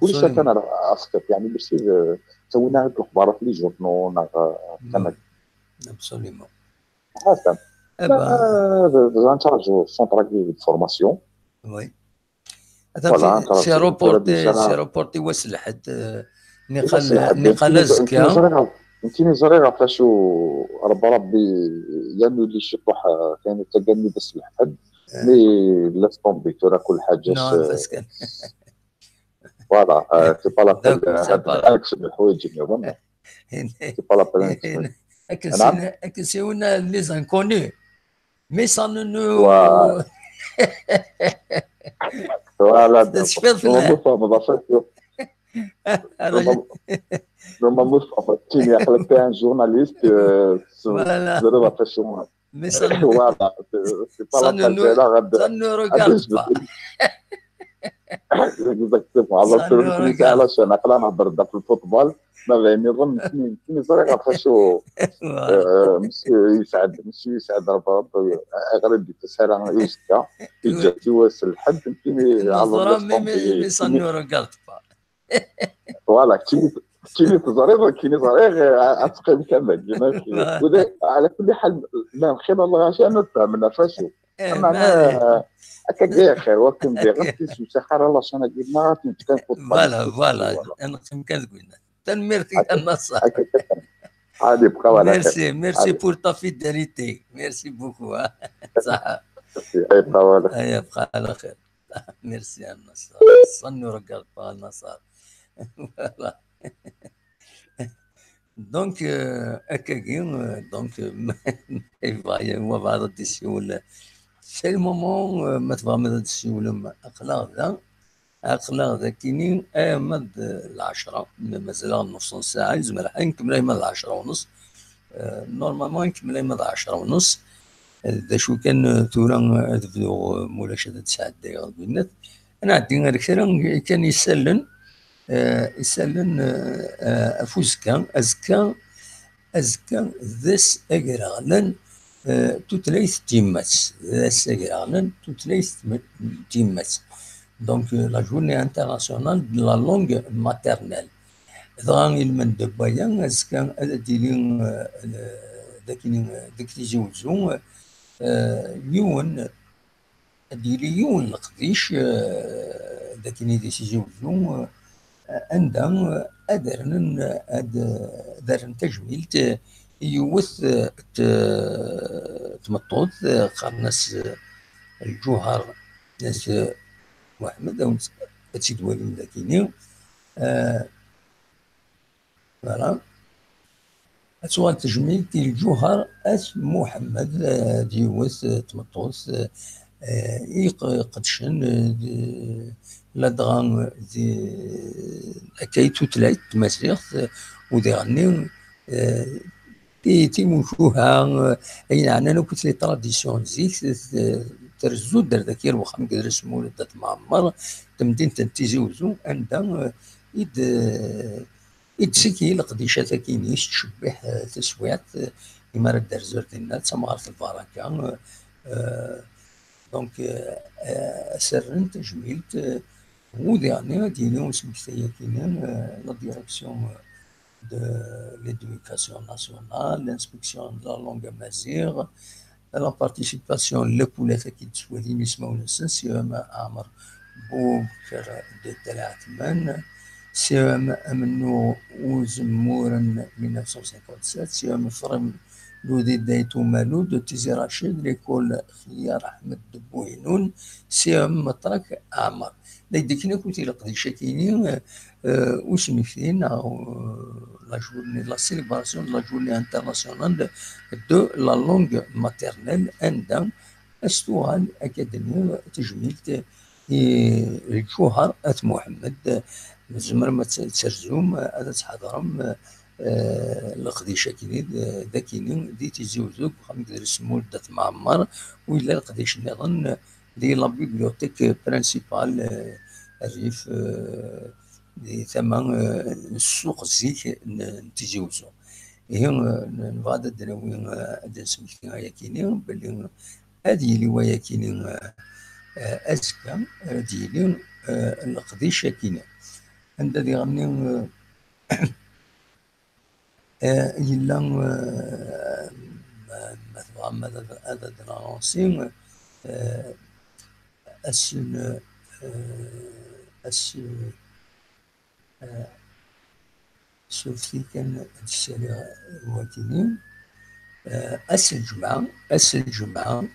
كلش Absolument. كان أفكت، يعني ماشي آه، تاونا هاد الأخبار في les journaux، ناغ كان Absolument. هكا. Eh ben, زعما ترجو سونتر فورماسيون. Oui. Voilà، C'est reporté, c'est reporté واس الحد، آه، نقال نقال أزكى. نتيني زريغ فاش ربي ربي يانو اللي شي طوح كان تقني بس الحد. Mais laisse tomber، ترى كل حاجة Non، parce que voilà، c'est pas la peine. هاد الحوايج يظن c'est pas la peine. اكسيونا les inconnus. Mais ça ne nous Voilà. تشفيض في الله. Normalement ça va faire que normalement ça va tenir avec un journaliste. Voilà. زريغ فاش Mais ça ne voilà, c'est pas ça la ne peine. nous ça ne nous regarde pas. Exactement. Alors Ça que ne nous le regarde على شان عقلنا بردا في الفوتبول. ما فهمي ظن كني كني زريغ فاش Voilà. مش يسعد مش يسعد ربي غير يدي تسهل يوسكا يجي يوصل لحد كني نزرة على mais mais mais ça ne nous regarde pas. Voilà, كيني كيني تزريغ كيني زريغ عتقيم كامل. وده على كل حال، لا خير الله عشان نفهمنا فاشو. إيه، اما ما عليه. انا هكا يا اخي، وكن دي غير كيسو سخر الله شانا قلنا غادي نتكلم فوتبول. Voilà, voilà. انا كنت قلنا تنميرتي النصر. هادي بقى ولا خير. Merci, merci pour ta fidélité. Merci beaucoup. صح. اي بقى ولا خير. اي بقى على خير. Merci النصر. صنو رقال بقى النصر. Voilà. Donc, euh, هكاكي، euh, donc, euh, هو بعد الديسيول. C'est le moment، euh، ما تبغى ما تديسيول، ما أقلاغ ذا. أقلاغ ذا كيني، آه، مد العشرة، مازال نص ساعة، يزمر حين نكمل مد العشرة ونص. آه، normalement نكمل مد العشرة ونص. آه، ذا شو كان، آه، ثورة، آه، تبدو، آه، مولاش هذا تسعة دقايق البنات. أنا عندي غير كثيرا كان يسلن، آه، يسلن، آه، آه، أفوزكا، أزكا، أزكا ذس أجراغلن، آه، توتليث تيمس، ذس أجراغلن، توتليث تيمس. Donc, euh, la journée internationale de la langue maternelle. Dɣa ilmend n waya, azekka ad d-ili, euh, d akken, deg Tizi Uzzu, euh, yiwen, ad d-yili yiwen n leqdic, euh, d akken i di Tizi Uzzu, euh, anda, euh, ad rnen, ad, ad rren tajmilt, euh, i yiwet, euh, t-, tmeṭṭut, euh, qqaren-as, euh, Lǧuher n At Muḥemmed, ad tt-id-walim dagini. Euh, voilà. Ad tuɣal tejmilt i Lǧuher At Muḥemmed, euh, d yiwet, euh, tmeṭṭut, euh, euh, i iq-, iqeddcen, euh, d-, ladɣa, euh, d-, akka i tutlayt tmaziɣt, euh, u diɣenni, euh, ti-, timucuha, euh, ayen ɛnan akk les traditions n zik, t-, trezzu-d ar daki ar wexxam n Gidres Mulud At Mɛemmer, temdint n Tizi Uzzu, anda, euh, i d-, i d-ttekki leqdicat-agi-nni, tettcebbiḥ, eh, taswiɛt, eh, imi ara d-terzu ar dinna, d tamɣart lbaraka, eh, eh, donc, eh, eh, ad s-rren tajmilt, eh, u diɣenni ad d-yili usmektay-agi-nni, eh, la direction de l'éducation nationale, l'inspection de la langue amazigh, la participation n lakulat-agi d-ttwalin ismawen-nsen, C E M Ɛmer Bubekr de Tala Ɛetman, C E M Amennuɣ Uzemmur n mille neuf cent cinquante-sept, C E M Frem Ludi Dayt Umalud, Tizi Racid, l'école Xyar Ahmed de Bouhinoun, C E M Meṭrak Ɛmer. La d-ikken akk leqdic-agi-nni, euh, usmekti neɣ, euh, la journée, la célébration de la journée internationale de, de la langue maternelle, anda ad s-tuɣal, akka d-nniɣ, tejmilt i Lǧuher At Muḥemmed, Tzemrem ad t-, ad terzum, ad tḥadrem, eh, leqdic akini d, d akini di Tizi Uzzu, deg uxxam n Idris Lmulud At Mɛemmer, u yella leqdic nniḍen di la bibliothèque principale, eh, rrif, eh, di tama, eh, n ssuq zik n, n Tizi Uzzu. Ihi, eh, n-, nebɣa ad d-nawi, eh, ad d-nesmekti ayakini, belli ad yili wayakini, eh, eh, azekka, ad yili, eh, leqdic akini. Anda diɣenni, eh, eh, yella, eh, ma, ma tebɣam ad, ad, ad d-nanonsi, eh, ass n, eh, ass, eh, surfet-iyi kan ad d-ssaliɣ wakini. Eh, ass n lǧemɛa, ass n lǧemɛa,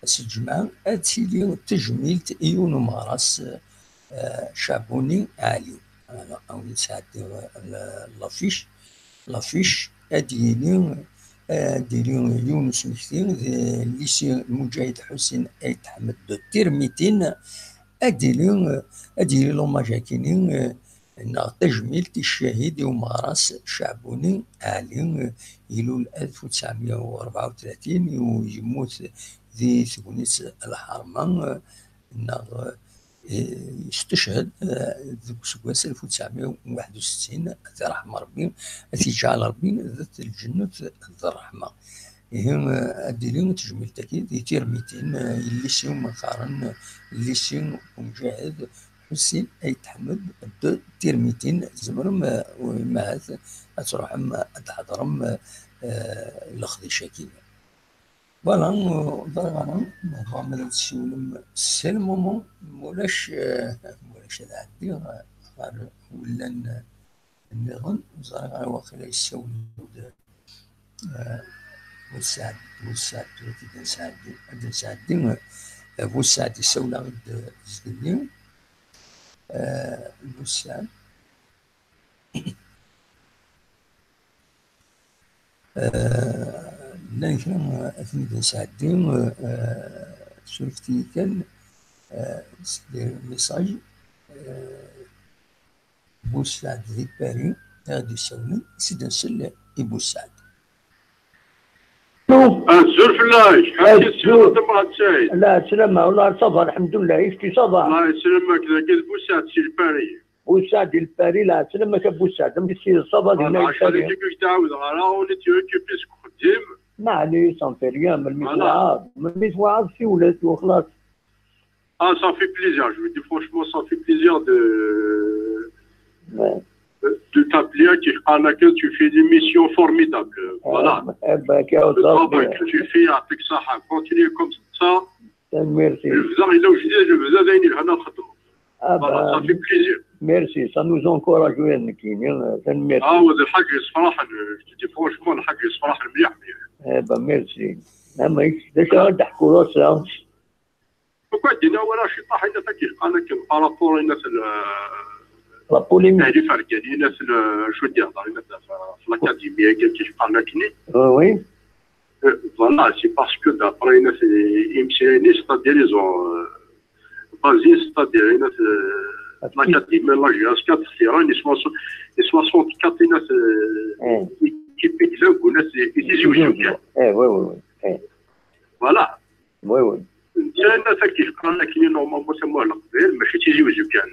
ass n lǧemɛa ad tili tejmilt i yiwen umeɣras, eh, Caɛbuni Ɛli. Voilà, ad wen-d-sɛeddiɣ, eh, la-, l'affiche. L'affiche, ad d-yili, ad d-yili yiwen n usmekti di lycée Lmuǧahid Ḥusin Ayt Ḥmed de Tirmitin, ad d-yili, ad d-yili l'hommage akini, eh, neɣ tajmilt i ccahid i umeɣras Caɛbuni Ɛli, eh, ilul alef u tesɛemya u rebɛa u tlatin, u yemmut di tegnit Lḥerma, eh, neɣ, eh, yesteched, eh, deg useggas alef u tesɛemya u waḥed u settin, ad t-iṛḥem Ṛebbi, ad t-iǧɛel Ṛebbi d at lǧennet d ṛṛeḥma. Ihi, eh, ad d-tili tejmilt-agi di Tirmitin, eh, i lycée umi qqaren, eh, lycée Umǧahed Ḥusin Ayt Ḥmed de Tirmitin. Tzemrem, eh, u-, ahat ad tṛuḥem, eh, ad tḥeḍrem, eh, eh, leqdic-agi. Voilà, ur ẓriɣ ara ma tebɣam ad tessiwlem, c'est le moment, ma ulac, eh, ma ulac ad ɛeddiɣ, eh, ɣer wullan, eh, nniḍen. Ur ẓriɣ ara waqila yessawel-d, eh, Busaɛd, Busaɛd, tura ad d-nesɛeddi, ad d-nesɛeddi, eh, Busaɛd yessawel-aɣ-d, eh, zgelli, eh, Busaɛd. Eh, llan kra, eh, ad ten-id-nesɛeddi, eh, surfet-iyi kan, eh, s-, message, eh, Busaɛd di Paris, ad d-isawlen, s-id-nsel i Busaɛd. Azul fell-ak, ḥaca azul. Sima Ṭemɛa Saɛid. La, slama, والله ça va, الحمد لله, iski ça va. Allah yeslam-ak, dagi d Busaɛd si Lpari. Busaɛd di Lpari, la, slama-k a Busaɛd, amek i ça va dinna di Lpari? Ur k-id-ɛawdeɣ ara, on est occupé seg uxeddim. Maɛlic, ça ne fait rien, melmi twaɛaḍ, melmi twaɛaḍ siwel-as, وخلاص. Ah, ça fait plaisir, je vous dis franchement, ça fait plaisir de, de t'appeler, akken qqaren akka, tu fais une émission formidable. Voilà. Eh ben, le travail que tu fais, يعطيك الصحة, continue comme ça. Tanemmirt-ik. Lebda yella ujdid, lebda d ayen yelhan ad txedmeḍ. Ah, voilà, ça fait plaisir. Merci, ça nous encourage, oui, nekkini, tanemmirt. Ah, wa d lḥaǧa yessefraḥen, je te dis franchement, lḥaǧa yessefraḥen mliḥ, mliḥ. Eh ben, merci. Amek, d acu ara d-teḥkuḍ ass-a? Akk ad d-iniɣ wala ciṭaḥ, inat akken qqaren akken, par rapport, inat l-, la polémique. Ahli Fergani, inat l-, acu d-ihḍer, inat f-, f-, l'académie, akken qqaren akken. Oui, oui. Euh, voilà, c'est parce que d'après, inat, imeslayen-is, c'est-à-dire, ils ont, euh, basé, c'est-à-dire, inat, euh, l'académie, la G S quatre, c'est une soixante, soixante-quatre, inat, euh, équipe de langue, inat, et des yeux. Eh, oui, oui, oui. Eh. Voilà. Oui, oui. Netta, netta akken qqaren akken, normalement, c'est moi, Leqbayel, mačči d Tizi Wezzu kan.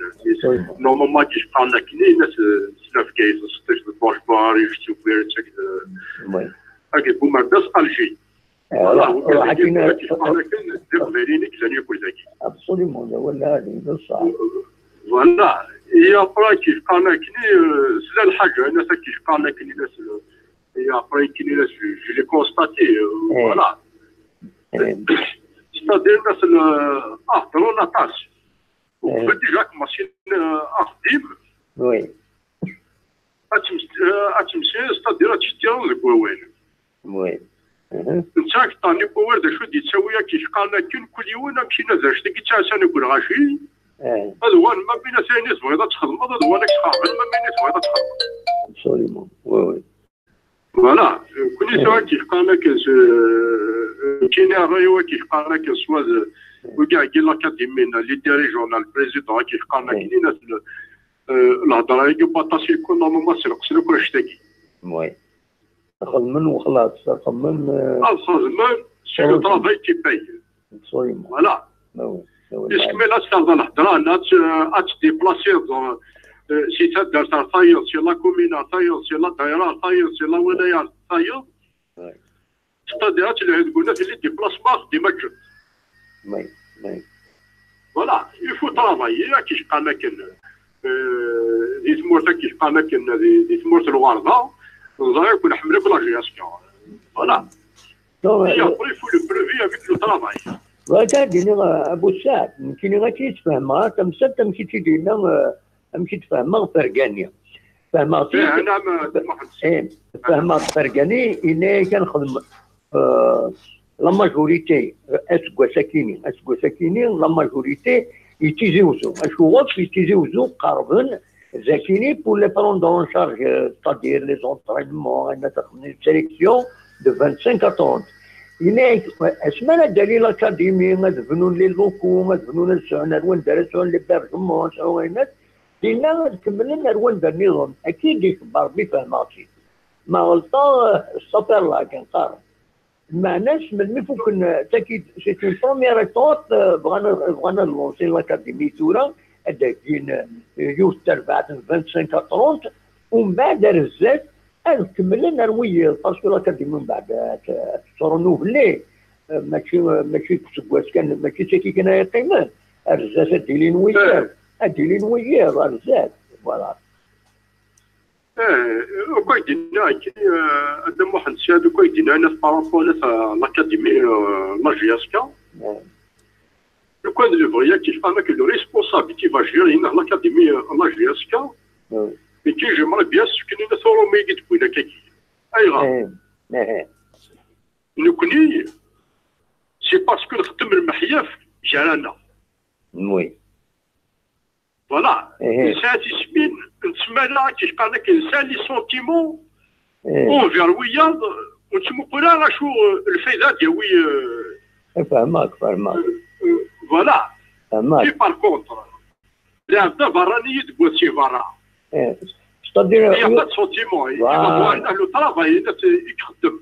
Normalement, akken qqaren akken, netta, euh, c'est la Bgayet, c'est le Bourbon, je suis, c'est le, oui, akken Bumerdas, Alger. Eh, voilà, ruḥ, ruḥ akken, akken qqaren akken, d Iqbayliyen i yellan yakk dagi. Absolument, d awal lɛali, d ṣṣeḥ. Voilà. Et après, akken qqaren akken, euh, c'est la lḥaǧa, netta akken qqaren akken, netta, c'est le, et après, akken, je, je l'ai constaté, euh, voilà. C'est-à-dire, مثلا, ah, dans la tâche. Déjà, commencer, euh, axeddim. Oui. Ad tems-, euh, ad temsirin, c'est-à-dire, ad tettiriḍ deg wawal. Oui. Netta akteṛ n wawal, d acu d-yettawi, akken qqaren akken, kul yiwen, akken ad acu deg yettɛassan deg lɣaci. Ad uɣalen, ma bina tayen i tebɣiḍ ad txedmeḍ, ad uɣalen ad k-sxerben, ma bina i tebɣiḍ ad txedmeḍ. Absolument. Oui, oui. Voilà. Kuni tura akken qqaren akken s, euh, kini ṛṛay-iw akken qqaren akken s wa d, wigi n l'académie, les dirigeants, le président, akken qqaren akken, inat le, Euh, lhedra-agi n waṭas i kun normalement ad sneqsen akk annect-agi. Oui. Xedmen wexlaṣ, xedmen, euh, ad xedmen, c'est le travail qui paye. Absolument. Voilà. Ah oui, ah oui. Est-ce que là, c'est dans la, là, là, tu, euh, ah, tu déplaces, euh, euh, si ça, dans ta taille, c'est la commune, ta taille, c'est la daïra, ta taille, c'est la wilaya, ta taille. Oui. C'est-à-dire, tu les gounas, les déplacements, des matchs. Oui, oui. Voilà, il faut travailler, là, qui je connais que, euh, des morts qui je connais que, des, des morts le Warda, on va qu'on a la G S K. Voilà. Et après, il faut le prouver avec le travail. Voilà, t'as dit, euh, Abou Saad, qui n'est pas qui se fait mal, comme ça, comme si tu dis, non, euh, amek i d-fehmeɣ Fergani. Fehmeɣ-t-id, eh, fehmeɣ-d Fergani, yenna-yak ad nexdem, euh, la majorité, euh, aseggas-akini, aseggas-akini, la majorité i Tizi Uzzu. Acu ɣef i Tizi Uzzu qerben dakini pour les prendre en charge, euh, c'est-à-dire les entraînements, une sélection de vingt-cinq à trente. Yenna-yak, asmi ara d-tali l'académie, ad bnun les locaux, ad bnun, ad sɛun ar wanda ara sɛun l'hébergement, ad sɛun ayen, dinna ad kemmlen ar wanda nniḍen. Akka i d-ikebber mi fehmeɣ-tt-id. Ma ɣelṭeɣ, eh, s affaire-a kan qqaren. Lmeɛna-s, melmi fukken, eh, tagi, c'est une première étape, eh, bɣan, bɣan ad lancer l'académie tura, ad d-heggin, eh, yiwet terbaɛt n vingt-cinq à trente, umbeɛd ar zdat, ad kemmlen ar wiyiḍ, parce que l'académie mbeɛd, eh, t-, tettrenouveler, eh, mačči, eh, mačči deg useggas kan, mačči d tagi kan ara yeqqimen, ar zdat ad d-ilin wiyiḍ, ad d-ilin wiyiḍ, ar zdat, voilà. Eh, ukoy d-yenna akkin, eh, Adda Muḥend Sɛid, ukoy d-yenna, par rapport à l'académie, eh, la G S K. Lukan d lebɣi-agi, je pense que le responsable qui va gérer l'académie, euh, la G S K, et que j'aimerais bien ce que nous sommes au milieu de Bouinakaki. Ayɣer? Nekkni, c'est parce que nxeddem lmeḥyaf gar-aneɣ. Oui. Voilà. Nesɛa tismin, nettmala, akken qqaren akken, nesɛa les sentiments envers wiyaḍ, ur nettmuqul ara acu, euh, lfayda ad d-yawi, euh, fehmeɣ-k, fehmeɣ-k. Euh, euh, voilà. Fehmeɣ-k. Et par contre, lɛebd aberrani i d-wwat si berra. C'est-à-dire, il n'y a pas de sentiment. Il va voir le travail i ixeddem.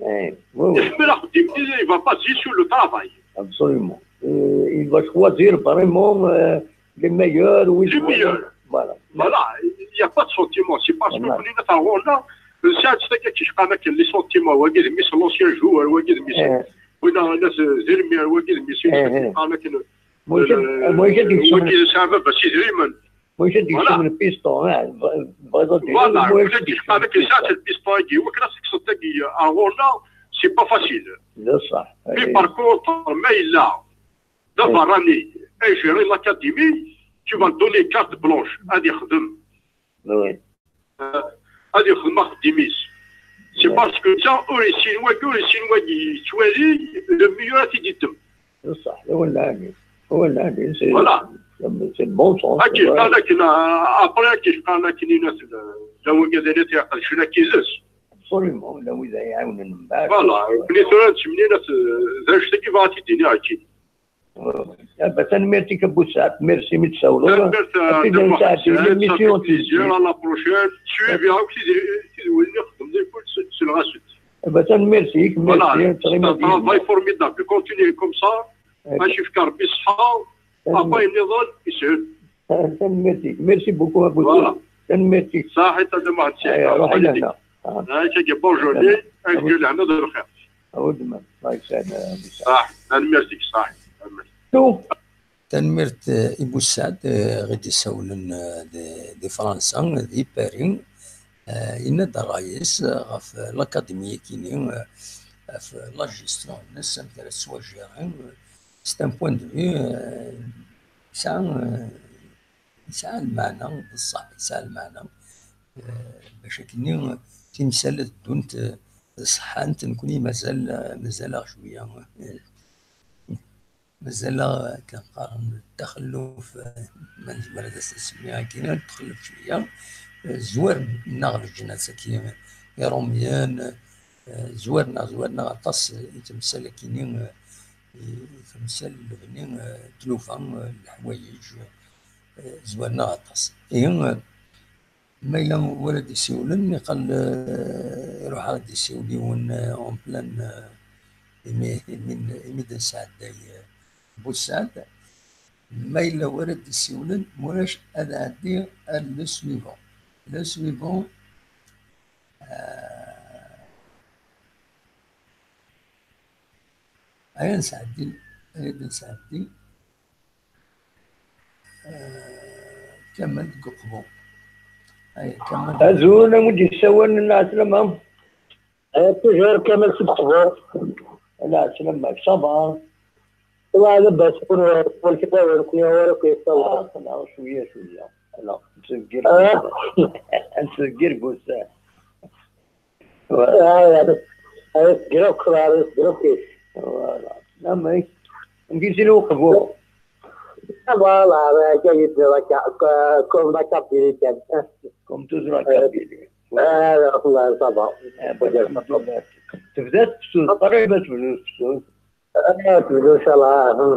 Eh, oui, oui. Iḥemmel axeddim-nni, il va pas sur le travail. Absolument. Euh, il va choisir vraiment, euh, les meilleurs, oui, les meilleurs. Voilà. Voilà, il n'y a pas de sentiment. C'est parce que nekkni ɣer ɣur-neɣ, nesɛa-tt tagi akken qqaren akken les sentiments, wagi d mmi-s n l'ancien joueur, wagi d mmi-s n, win-a, d lmir, wagi d mmi-s n, qqaren akken, wagi yesɛa baba-s idrimen. Mačči ad d-yekcem lpisṭu, ah, bɣiɣ ad d-iniɣ, voilà, mačči ad d-yekcem lpisṭu. Qqaren akken sɛant lpisṭu-agi, iwakken ad tekkseḍ tagi ar ɣur-neɣ, c'est pas facile. D ṣṣeḥ. Mais par contre, ma yella d aberrani ay gérer l'académie, tu vas donner carte blanche, ad yexdem. Oui. Euh, ad yexdem axeddim-is. C'est parce que ça, ur yessin wagi, ur yessin wagi, yettwali, le meilleur ad t-id-yeddem. D ṣṣeḥ, d awal lɛali. D awal lɛali, c'est, voilà, c'est le bon sens. Akken, euh, après, akken, qqaren akken, d wigi ad iqedcen akka yid-s. Absolument, d wid ara iɛawnen mbeɛd. Voilà, nekkni tura nettmenni, d anect-agi bɣiɣ ad t-id-iniɣ akkin. Ah, bah, tanemmirt-ik a Bussaɛd, merci mi d-tsawleḍ. Tanemmirt, euh, Dda Muḥend, ça fait plaisir, à la prochaine. Suivi akk tidwilin i xeddmen, selleɣ-asent. Ah, bah, tanemmirt-ik, merci, c'est un travail formidable. Continuez comme ça. Ad k-yefk Rebbi ṣṣeḥḥa, ṛṛay nniḍen yeshel. Tanemmirt-ik. Merci beaucoup a Bussaɛd. Voilà. Tanemmirt-ik. Ṣaḥit a Dda Muḥend, ṣaḥit. Ruḥ i lehna. Bonne journée, ad k-d-yeǧǧ lehna d lxir. A weltma, Allah yesɛed, a Bussaɛd. Ṣaḥit, tanemmirt-ik, ṣaḥit. Tanemmirt. Tanemmirt, eh, i Bussaɛd, eh, i ɣ-d-isawlen, eh, di, di Fransa, di Paris. Eh, yenna-d ṛṛay-is, eh, ɣef l'académie-agi-nni, eh, ɣef la gestion-nnes, amek ara tettwajjir, eh, c'est un point de vue, eh, yesɛa, eh, yesɛa lmeɛna, d ṣṣeḥ, yesɛa lmeɛna. Eh, bac akkenni, eh, timsal ad ddunt, eh, ṣeḥḥant, nekkni mazal, eh, mazal-aɣ cwiya, eh, Mazal-aɣ, akken qqaren, taxelluf, eh, ma nezmer ad as-nsemmi akken, taxelluf cwiya, eh, zwaren-aɣ leǧnas-agi, Iṛumyen, eh, zwaren-aɣ, zwaren-aɣ aṭas, eh, i temsal akkenni, eh, i temsal n lebni, eh, tlufa, eh, leḥwayeǧ, eh, eh, zwaren-aɣ aṭas. Ihi, eh, ma yella wara d-isiwlen, iqal, eh, iruḥ ad d-isiwel yiwen, eh, en pleine, eh, imi, imi, imi d-nesɛedday, eh, Bussaɛd. Ma yella wara d-isiwlen, mulac ad ɛeddiɣ ar le suivant. Le suivant, eh, aya nesɛeddi, aya d-nesɛeddi. Eh, Kamal deg Uqbu. Ay, Kamal. Azul, a wi d-yessawalen, lɛeslama. Eh, toujours Kamal seg Uqbu. Lɛeslama, ça va? Wa labas, kun wa, kun wa, kun wa, kun wa. Ah, xla, cwiya, cwiya. Xla, nttseggir. Ah. Nttseggir Bussaɛd. Voilà. Ah, yeah. Voilà. Amek i s-yella Uqbu? Voilà, akka i d-nniḍ akka, k-, comme la Kabylie kan. Comme toujours la Kabylie. Voilà. Ah, Allah, ça va. Eh, bon, alhamdulillah. Tebda tefsut, qrib ad tebdu tefsut. Ah, tebdu, inchallah. Ah, ah,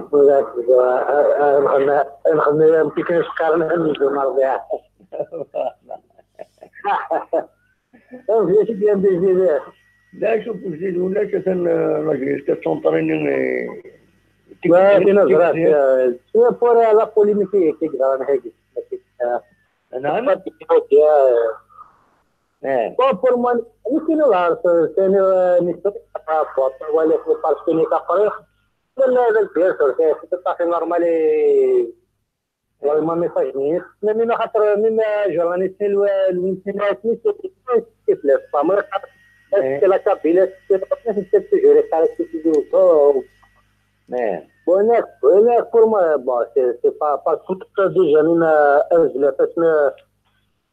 ah, nxemmem, nxemmem amek i s-qqaren, ad nebdu merbiɛ. Voilà. Amek i d-yan di Jizir? La, شوف, جديد ولا كان راجل كتسونطريني. Ouais, c'est vrai. C'est pour la polémique qui est dans le نعم. Bon, pour moi, c'est une race, c'est une, euh, une histoire, voilà, c'est parce que nous avons, c'est tout à fait normal et والله ما ميساج نيت. مي ما خاطر مي ما جراني سنين الو-، الوين سنين الوين سنين كيف لا فا ما خاطر. إيه. سي لا كابيلا، سي لا كابيلا، سي توجور يقال لك سي تيدي وصو. إيه. هناك، هناك بور موا، بون، سي، سي با، با كنت ديجا مي ما أنزل، باش ما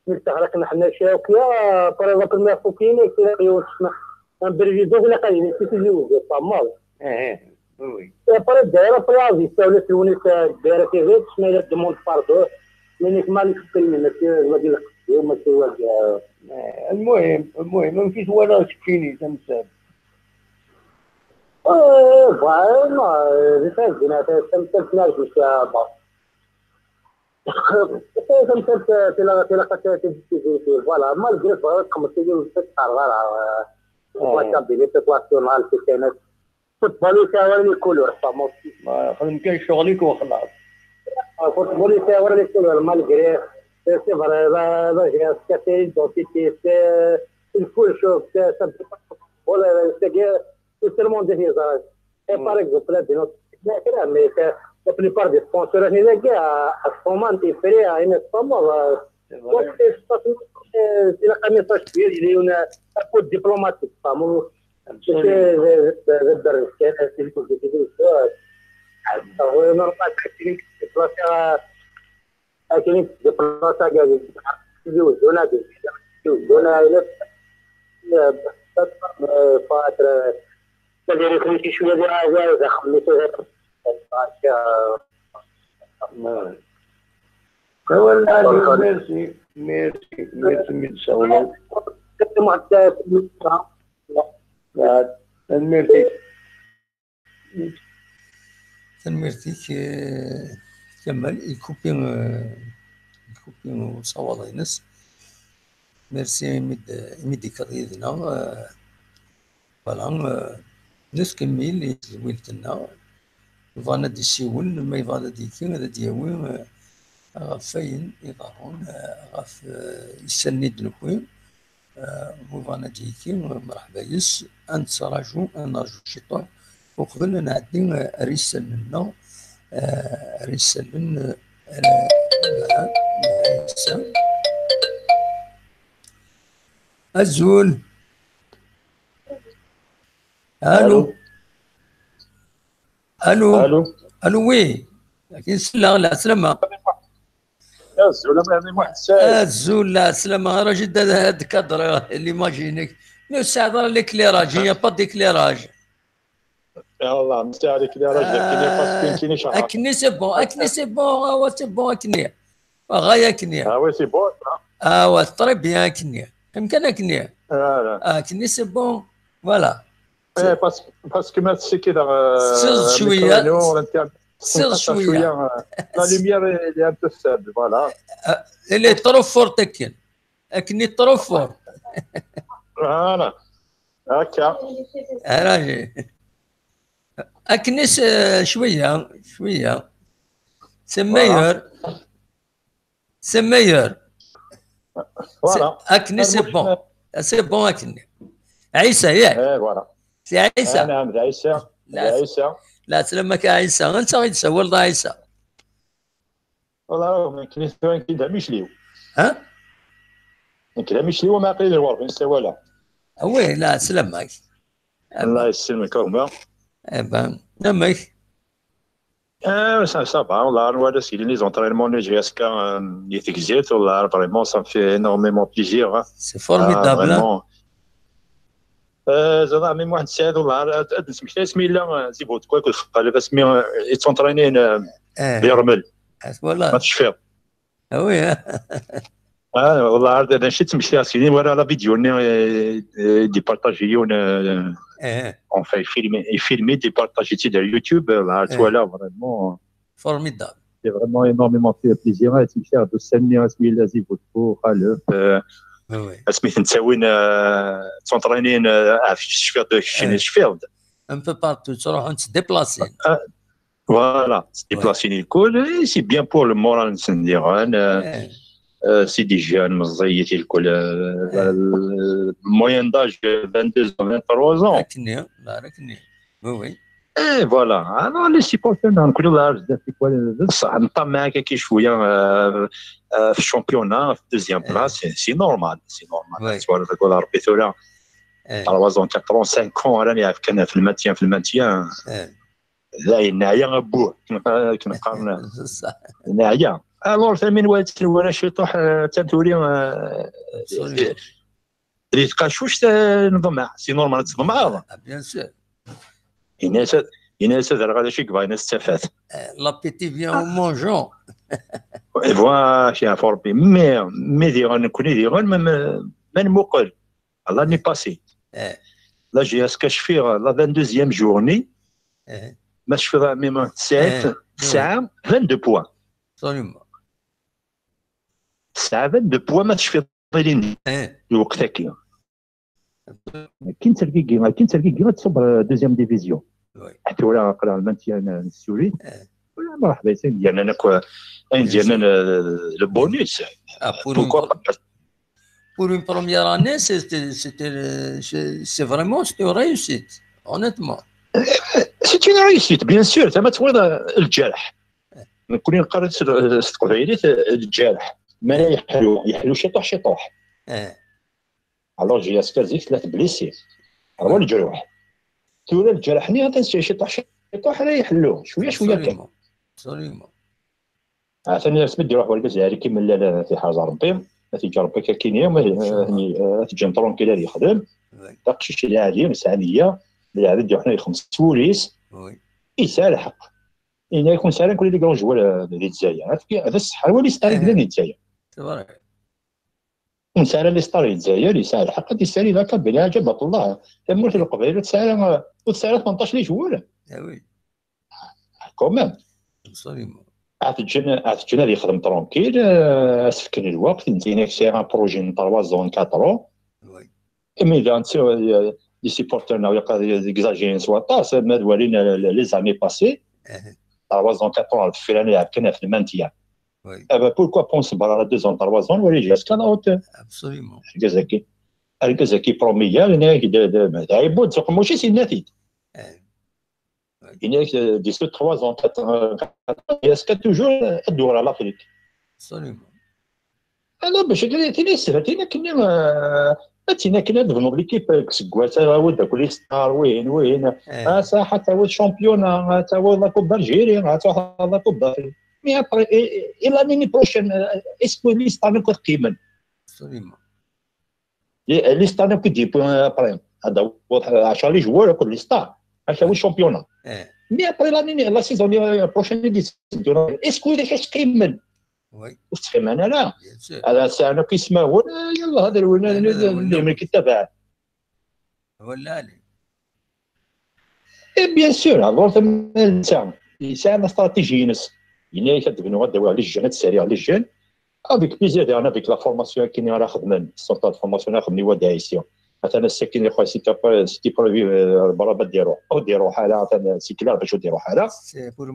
نستغرق نحن شي وكيا، بار اكزومبل، ما فوكيني، كي لا يوم تسمع. ان بريفيزيون، كي لا قال لي، سي تيدي وصو، با مال. إيه، إيه. Oui, oui. Et après, d'ailleurs, après, j'ai fait le tournée, euh, de la T V, mais la demande pardon. Mais les mal exprimé, monsieur, je vais dire, je me suis, euh, المهم، المهم، ما مشيت ولا شفيني، تمثال. Euh, bah, non, euh, j'ai fait, j'ai fait, ça me fait bien, je suis, euh, bon. Ça me fait, euh, c'est la, c'est la, c'est la, c'est la, voilà, malgré ça, comme c'est, je fais ça, voilà, euh, آه. La Kabylie, c'est quoi, c'est mal, c'est, c'est net. Football يساور les couleurs, ça, moi aussi. ما خدم كان شغلك وخلاص. Football يساور les couleurs, malgré, c'est vrai, la, la, j'ai un café, l'identité, c'est, il faut le choc, c'est, ça me fait pas, voilà, c'est que, c'est tellement des visages. Et par exemple, là, de notre, mais c'est, la plupart des sponsors, on est les gars, à ce moment, ils prêts à une sponsor, euh, c'est vrai. Donc, c'est, c'est, c'est la première fois que je suis, il y a une, un coup diplomatique, ça, moi, Absolument. Akken i k-id-iwzun ad d-tedduḍ ɣer, akken i k-id-iwzun ad d-tedduḍ ɣer, ad d-tedduḍ ɣer, ad d-tedduḍ ɣer, Awal lɛali, merci, merci, merci, mi d-tsawleḍ. Tanemmirt-ik. Tanemmirt-ik, eh, Kamal, ikupi, eh, ikupi usawaḍ-ines. Merci imi d-, imi d-tekkiḍ yid-neɣ, eh, Voilà, euh, nettkemmil i tedwilt-nneɣ. Bɣan ad d-issiwel, ma yebɣa ad d-yekki, ad d-yawi, euh, ɣef wayen iḍerrun, euh, ɣef, euh, isallen i d-newwi. Euh, ma bɣan ad d-yekki, euh, mreḥba yes, ad nettraǧu, ad nerǧu ciṭuḥ, uqbel ad nɛeddi, euh, ar isallen-nneɣ, euh, ar isallen, euh, ara, ara, ara, Azul. Allô. Allô. Allô. Allô, oui. Akin selleɣ, lɛeslama. Azul, a Mehdi Muḥ Saɛid. Azul, lɛeslama. Raji, da, da, da, cadre, l'image-inek. Mais ça va, l'éclairage, il n'y a pas d'éclairage. يا والله، مستعليك يا راجل، كاين اللي خاص، كاين، كاين شي حاجة. Akkenni, c'est bon, akkenni, c'est bon, ah ouais, c'est bon, akkenni. Ah ouais, c'est bon, ça. Ah ouais, très bien, akkenni. Qim kan akkenni. Ah, là. Ah, akkenni, c'est bon. Voilà. Eh, parce, parce que ma c'est كذا, euh, تسيز شوية. Le micro, l'inter-, Ssiɣ cwiya. La lumière est un peu faible, voilà. Elle est trop forte akken. Akken i trop forte. Voilà. Akka. Ara akken i cwiya, cwiya. C'est meilleur. C'est meilleur. Voilà. Akken i c'est bon. C'est bon akken. Ɛisa, yac? Eh, voilà. C'est Ɛisa. Naɛam, d Ɛisa. D Ɛisa. La, sslam-ak a Ɛisa. Anta i d-tessawaleḍ a Ɛisa? Voilà, nekk d amicliw. Ha? Nekk d amicliw, ma aql-i d lwerbi n sawala. Ah oui, la, sslam-ak. Allah yesselmek a gma. Eh ben, amek? Eh, ça, ça va, والله, nwala s les entraînements n J S K, euh, di Tegzirt, والله, vraiment, ça me fait énormément plaisir, hein. C'est formidable, Ah, vraiment. Euh, زعما عمي محمد سعيد, والله, ad, ad nesmekti asmi yella, euh, Zivot quoi, كل خالف asmi, euh, يتسونطريني, euh, Eh, di Rmel. Voilà. Ma tecfiḍ. Ah oui, hein. Ah, والله, هذا شي تمشي سيدي, ولا la vidéo ني, euh, euh, départager يون, euh, Eh, enfin, filmer, filmer, départager sur YouTube, euh, là, Eh. Voilà, vraiment. Formidable. C'est vraiment énormément fait plaisir. Hein, تمشي هذا السنة, اسمي الله Zivot, خالف, euh, Ah oui. اسمي تنساوين, euh, تسونطرينين, euh, في الشفير, de, في الشفير. Un peu partout, تروحون تديبلاسين. Voilà, se déplacer الكل, et c'est bien pour le moral, c'est-à-dire, hein, euh, Eh, euh, c'est des jeunes, مزيتي الكل, euh, le moyen d'âge, euh, vingt-deux ans, vingt-trois ans. Akken, la, akken. Oui, oui. Et voilà, alors les supporters, نكون, والله, بزاف, c'est quoi, بصح نطمع هكا كي شويه, euh, euh, في الشامبيونا, في deuxième Eh. Place, c'est, c'est normal, c'est normal. Oui. Tu vois, تقول ربي ثورة, Eh, trois ans, quatre ans, cinq ans, رانا كان في الماتيان, في الماتيان. Eh, لا, ينعيا ابوه, كما قال, كما قالنا. بصح. ينعيا. Alors, ثمين ولا شي طوح, آه, تنتوري, آه, Absolument. اللي تقاشوش, آه, نظمع, c'est normal تظمع. Ah, bien sûr. الناس, الناس هذا غير شي كبا, الناس تفات. Eh, l'appétit vient en mangeant. Voilà, شي عفو ربي. Mais, mais ديغن, نكوني ديغن, ما, ما, ما نموقل. L'année passée. Eh, La J S K شفيغ, la vingt-deuxième journée. eh, ما شفيغ même تسعة, Eh, تسعة, vingt-deux points. Absolument. تسعة, vingt-deux points, ما شفيغ لين Eh, الوقت هكا. كي نتركيكي, كي نتركيكي, تصب deuxième division. Oui. حتى ولا قرا المانتيان السوري. Eh. ولا مرحبا, يسير ديالنا نكو, اين ديالنا, آه, le bonus. Ah, pour une, Pourquoi pas? Pour une première année, c'était, c'était, c'est, c'est vraiment, c'est une réussite, honnêtement. C'est une réussite, bien sûr. زعما تقول الجرح. نكون نقرا التقبيلي الجرح. ما لا يحلو, يحلو شي طوح, شي طوح. Eh, Alors, J S K زيك ثلاث بليسي. هو الجروح. تولى الجرح ني غادي شي طوح, شي طوح راه يحلو. شويه, شويه كان. Absolument. Absolument. عشان الناس بدي يروح والبس عليك من لا, لا, في حاجه ربي. ما تيجي ربي كاكينيا, ما, يعني, آه, تجي ترونكيل اللي يخدم. Oui. داكشي شي اللي عليه, مسانيه. اللي عاد يديو حنا يخمس سواليس. Oui. يسال حق. إلا يكون سالا كل اللي كانوا جوال, آه, ديال الجزائر. عرفتي, هذا الصح, هو اللي ستار Eh. بلان الجزائر. C'est vrai. يكون سالا اللي ستار الجزائر, يسال حق, يسال لا كابيل, عجب الله. تمورت القبيله, تسال, وتسال ثمنطاش لي جوال. Eh oui. Quand même. Absolument. عاد تجينا, عاد تجينا اللي يخدم ترونكيل, آه, اسفكن الوقت, نتينا سي ان بروجي من trois ans, quatre ans. Oui. Mais là, tu sais, euh, les supporters, non, il y a des exagérations, soit, ça, mais voilà, les années passées, Eh, trois ans, quatre ans, في الان يلعب كان في المانتيا. oui. Eh ben, pourquoi pas نصبر على deux ans, trois ans, ولا يجي jusqu'à la hauteur. Absolument. هكا زكي, هكا زكي بروميير, هنا كي دا, دا, دا, عيبو تسوق ماشي سي ناتي. Eh, هنا دي سو trois ans, quatre ans, est-ce que toujours الدور على l'Afrique. Absolument. انا باش كني تيني سهل, تيني كني, آه, تيني كني دفنوا ليكيب كسكوات, هو داك لي ستار, وين, وين. Eh, ها ساحه, تا هو الشامبيون, ها تا هو لا كوب الجيري, ها تا هو لا كوب دافريك. Mais après, et, et l'année prochaine, est-ce que les stars كتقيمن? Absolument. Les stars كيديبو après. هذا هو عشرة لي جوار, كل لي ستار. هذا هو الشامبيون. Eh, Mais après l'année, la saison prochaine, est-ce que كتقيمن? Oui. وتخيم انا لا. Bien sûr. هذا ساعه كيسمعوا, يلا هذا الولد هذا الولد. اللي من كتابه. ولا لي. Et bien sûr, alors, ça me yesɛa la stratégie-ines. Yenna-yak ad d-bnuɣ, ad d-awiɣ les jeunes, ad d-ssariɣ les jeunes. Avec plaisir, daɣen, avec la formation akken ara xedmen, centre de formation ara xedmen i wadda ici. Atan ass-agi, je crois, c'était prévu, euh, Brahim ad d-iruḥ. Ur d-iruḥ ara, atan c'est clair bac ur d-iruḥ ara. C'est pour,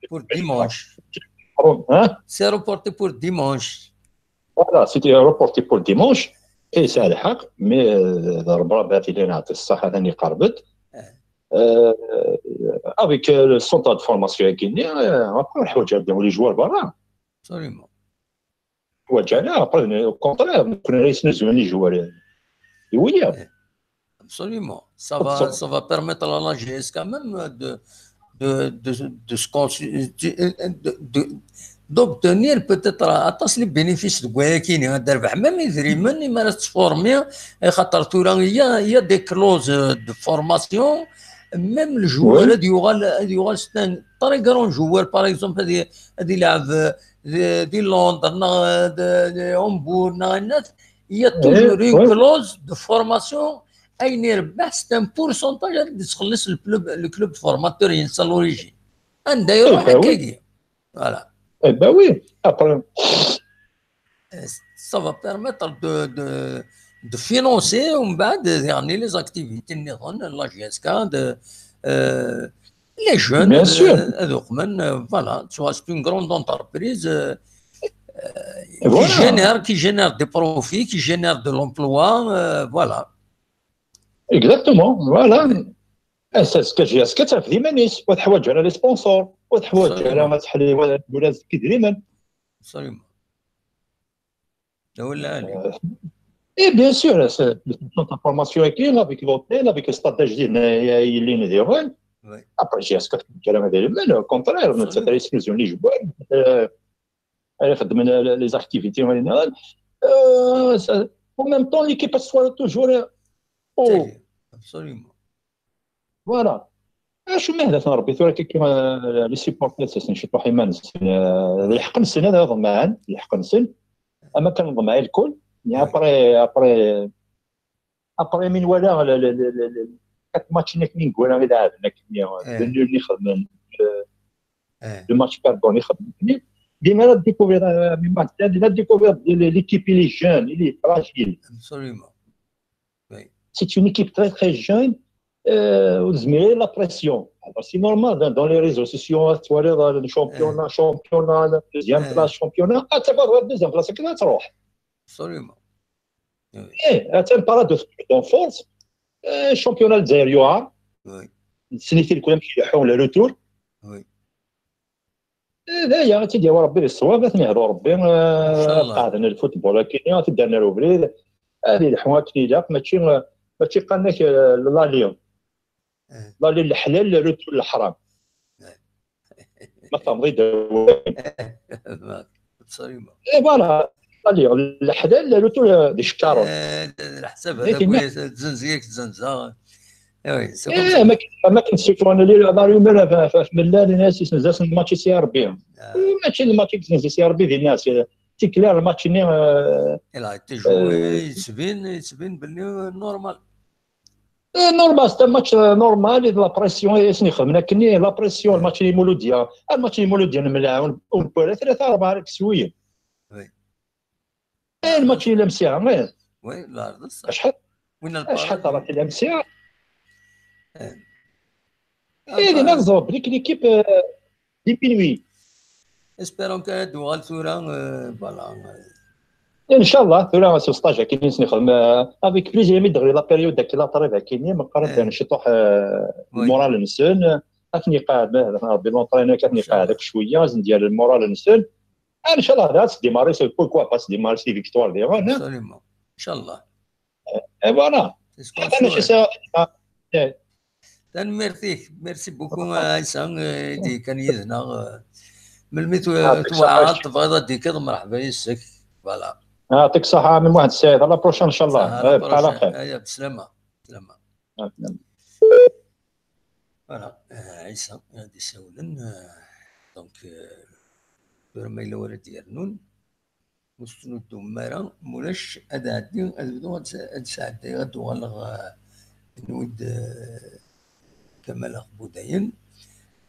pour dimanche. Hein? C'est reporté pour dimanche. Voilà, c'était reporté pour dimanche. Et c'est le حق, mais, euh, Brahim ad t-il a, c'est ça, atan iqerreb-d. Euh, avec, euh, le centre de formation, euh, après, on va dire les joueurs, voilà. Absolument. Voilà, après, au contraire, on connaît les joueurs. Et oui, hein. Absolument. Ça va, ça va permettre à la J S K même de, de, de, de se consu-, de, de, d'obtenir peut-être aṭas les bénéfices de Guayakini, hein, d'arbaḥ même idrimen, imi ara tettformiḍ, xaṭer tura, il y a, il y a des clauses de formation, même le joueur, ad yuɣal, ad yuɣal c'est un très grand joueur, par exemple, ad, ad yelɛeb, euh, di, di Londres, neɣ, euh, de, de Hambourg, neɣ ayen, il y a toujours une clause de formation, ayen irebbeḥ, c'est un pourcentage ad d-isxellis le club, le club formateur-ines à l'origine. Anda iruḥ, eh ben oui, akkagi. Voilà. Eh ben oui. Après, euh, ça va permettre de, de, de financer, umbeɛd, يعني, les activités nniḍen, la J S K, de, euh, les jeunes, bien sûr, euh, ad uqmen, euh, voilà, tu vois, c'est une grande entreprise, euh, euh, qui, voilà, génère, qui génère des profits, qui génère de l'emploi, euh, voilà. Exactement, voilà. Ass-a, J S K ad tafeḍ iman-is, ur teḥwaǧ ara les sponsors, ur teḥwaǧ ara ad teḥli wala d idrimen. Absolument. Euh, et bien sûr, c'est le centre de formation avec l'hôtel, avec le stade ajdid yellin diɣen. Oui. Après, J S K ad teḥwaǧ ara idrimen, au contraire, nettat ara yesnuzuyen les joueurs, euh, ara ixeddmen les activités, euh, ça, en même temps, l'équipe ad tettwaliḍ toujours, euh, oh. Absolument. Voilà. Acu ma hdat n Rebbi tura kiki, euh, les supporters, c'est une cipoḥ iman-nsen, euh, d lḥeqq-nsen ad ḍemɛen, d lḥeqq-nsen. Ama kan ḍemɛen lkul, mais après, après, après, mi nwala le, le, le, le, le quatre matchs-nni akken i neggra i lɛaben akken-nni, eh, deux nuls i xedmen, euh, eh, deux matchs perdus i xedmen akken-nni, dima la découvrir, euh, mi ma la découvrir l'équipe, il est jeune, il est fragile. Absolument. Oui. C'est une équipe très, très jeune. Euh, ur tezmir la pression. Alors, c'est normal, dans, dans les réseaux sociaux, tu vois, le championnat, eh, championnat, la deuxième, eh, place, championnat. Ah, tu vas voir deuxième place, c'est que tu vas. Absolument. Oui. Eh, c'est une parade de, en force. Euh, championnat de Zaire, oui. C'est une équipe qui a le retour. Oui. Eh, d aya, ad tt-id-yawi Rebbi di ṣṣwab, ad ten-ihdu Rebbi, eh, ad qeɛden lfutbol akkenni, ad t-id-rren ar ubrid, ad ilḥu akken ilaq, mačči, eh, mačči qqaren-ak, eh, lali. Eh. Lali n leḥlal, retour n leḥram. Eh. Ma tfehmeḍ-iyi-d awal. Absolument. Et voilà. Allez, leḥlal, retour, eh, di ccaṛen. Eh, leḥsab hada, tzenza-yak tzenza. Eh, ma k-, ma k-, nessufɣen la rumeur ɣef, ɣef, ɣef Mellal, yenna-as isenz-asen lmatch i Si Ṛebbi. Mačči d lmatch i isenz Si Ṛebbi dinna, c'est clair, lmatch-nni, euh, il a été joué, euh, yettbin, yettbin belli normal. Eh, normal, c'est un match, euh, normal, et de la pression, et c'est comme la pression, le match n Muludya. Le match n Muludya, on peut aller très tard, avec Swift. Oui. Eh, lmatch n l'M C A, eh. Oui, la, c'est ça. Acḥal, acḥal ṭṭarat l'M C A? Eh. Eh, dinna tẓerb l'équipe, euh, dépinui. Espérons que ad d-tuɣal tura, euh, voilà. Inchallah, tura s usṭaj akken i s-nexdem, euh, avec plaisir, mi d-ɣli la période akken, la trêve akken, meqqar ad d-rren ciṭuḥ, euh, le moral-nsen, ad ten-iqeɛɛed, ma Rebbi l'entraîneur, ad ten-iqeɛɛed akk cwiya, ad sen-d-yerr le moral-nsen. Inchallah, ad s-démarrer, c'est pourquoi pas s-démarrer s victoire diɣen, hein? Absolument. Inchallah. Et voilà. C'est ce qu'on souhaite. Tanemmirt-ik. Merci beaucoup, Ɛisa, eh, i d-yekkan yid-neɣ, eh, melmi tu-, ah, twɛaḍ, tebɣiḍ ad d-tekkiḍ, merḥba yes-k. Voilà. Yeɛṭik ṣṣeḥḥa, Ɛemmi Muḥend Sɛid. À la prochaine, inchallah. À la prochaine. Bsala. Aya, bslama. Bslama. Voilà, eh, Ɛisa, ad d-isawlen, eh, donc, eh, tura ma yella wara d-yernun, ur tettnuddumem ara, mulac ad ɛeddi, ad bduɣ ad s-, ad sɛeddayeɣ, ad uɣaleɣ, eh, nwi-d, eh, Kamal Axbudayen.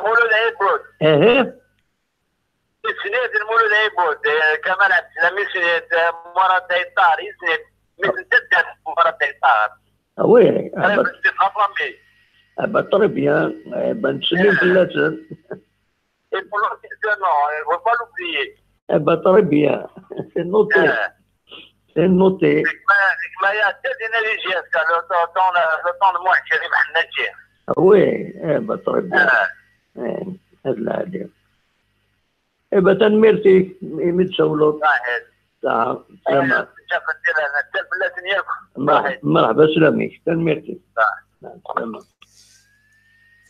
Mulud Ɛibud. Ihi. Isnit n Mulud Ɛibud, eh, Kamal Ɛebd Slam isnit, eh, Murad Ayṭar isnit, mi tentedder Murad Ayṭar. Ah oui, ah bah, c'est ma famille. Ah bah, très bien. Eh ben, c'est bien. Et pour l'autre, non, il ne faut pas l'oublier. Eh ben, très bien. C'est noté. C'est noté. Gma, gma, il y a des énergies, le temps, le temps, le temps de moi, Karim Hannaji. Ah oui, eh ben, très bien. Eh, eh ben, tanemmirt-ik imi d-tsawleḍ. Saɛa, slama. Merḥba, slam-ik. Tanemmirt-ik. Slama.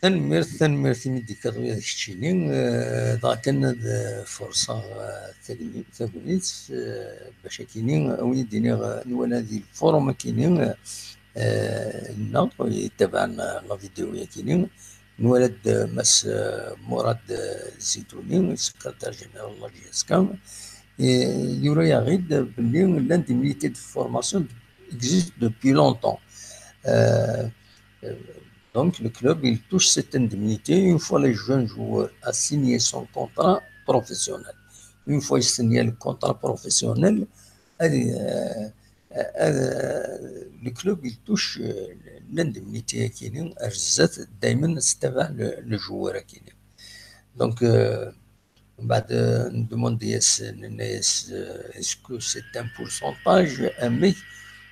Tanemmirt, tanemmirt imi d-ikkaḍ wiyaḍ keččini. Eh, dɣa kan ad, eh, furṣeɣ, eh, tagni-, tagnit, eh, bac akini, a wen-id-iniɣ, eh, nwala di lfurum akini, eh, nneɣ, yettabaɛen, eh, la vidéo akini, nwala-d, eh, Mass, eh, Murad, eh, Zitouni, secrétaire général de la J S K, eh, yura-yaɣ-id belli l'indemnité de formation existe depuis longtemps. Euh, euh, donc, le club, il touche cette indemnité une fois le jeune joueur a signé son contrat professionnel. Une fois il signe le contrat professionnel, euh, euh, le club, il touche, euh, l'indemnité akini, ar zdat, daymen tettabaɛ le, le joueur akini. Donc, euh, Mbeɛd, euh, ndemandi-as, nenna-as, euh, est-ce que c'est un pourcentage? Amek?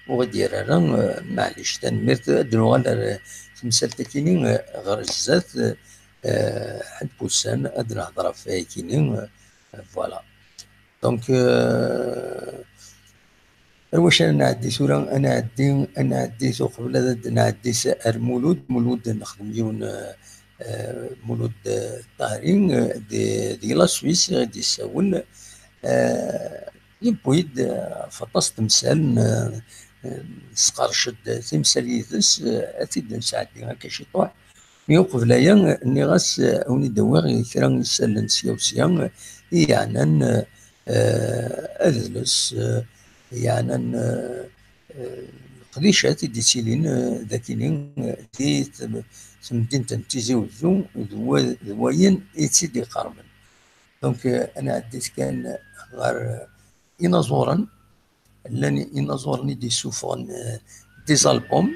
Ur ɣ-d-yerra ara, euh, maɛlic, tanemmirt, ad d-nuɣal ar, euh, temsalt-akini, euh, ɣer zdat, euh, ḥedd n wussan, ad d-nehder ɣef wayakini, euh, voilà. Donc, euh, Ar wacu ara nɛeddi tura? Ad nɛeddi, ad nɛeddi uqbel ad d-nɛeddi s-, ar Mulud. Mulud nexdem yiwen, eh, eh, Mulud, eh, Tahri, eh, di, di la Suisse, i d-yessawel. Eh, yewwi-d, eh, ɣef aṭas temsal, n-, eh, nesqerrec-d timsal yid-s, eh, ad t-id-nesɛeddi akka ciṭuḥ. Mi uqbel aya, nniɣ-as, eh, a wen-id-awiɣ kra n yisallen sya u sya, eh, i yeɛnan, eh, adles, eh, yeɛnan, eh, eh, leqdicat i d-yettilin, eh, dakini, eh, di tem-, temdint n Tizi Wezzu d wa-, d wayen i tt-id-iqerben. Donc, eh, ad nɛeddi kan ɣer, eh, inaẓuren. Llan inaẓuren i d-yessufɣen, euh, des albums.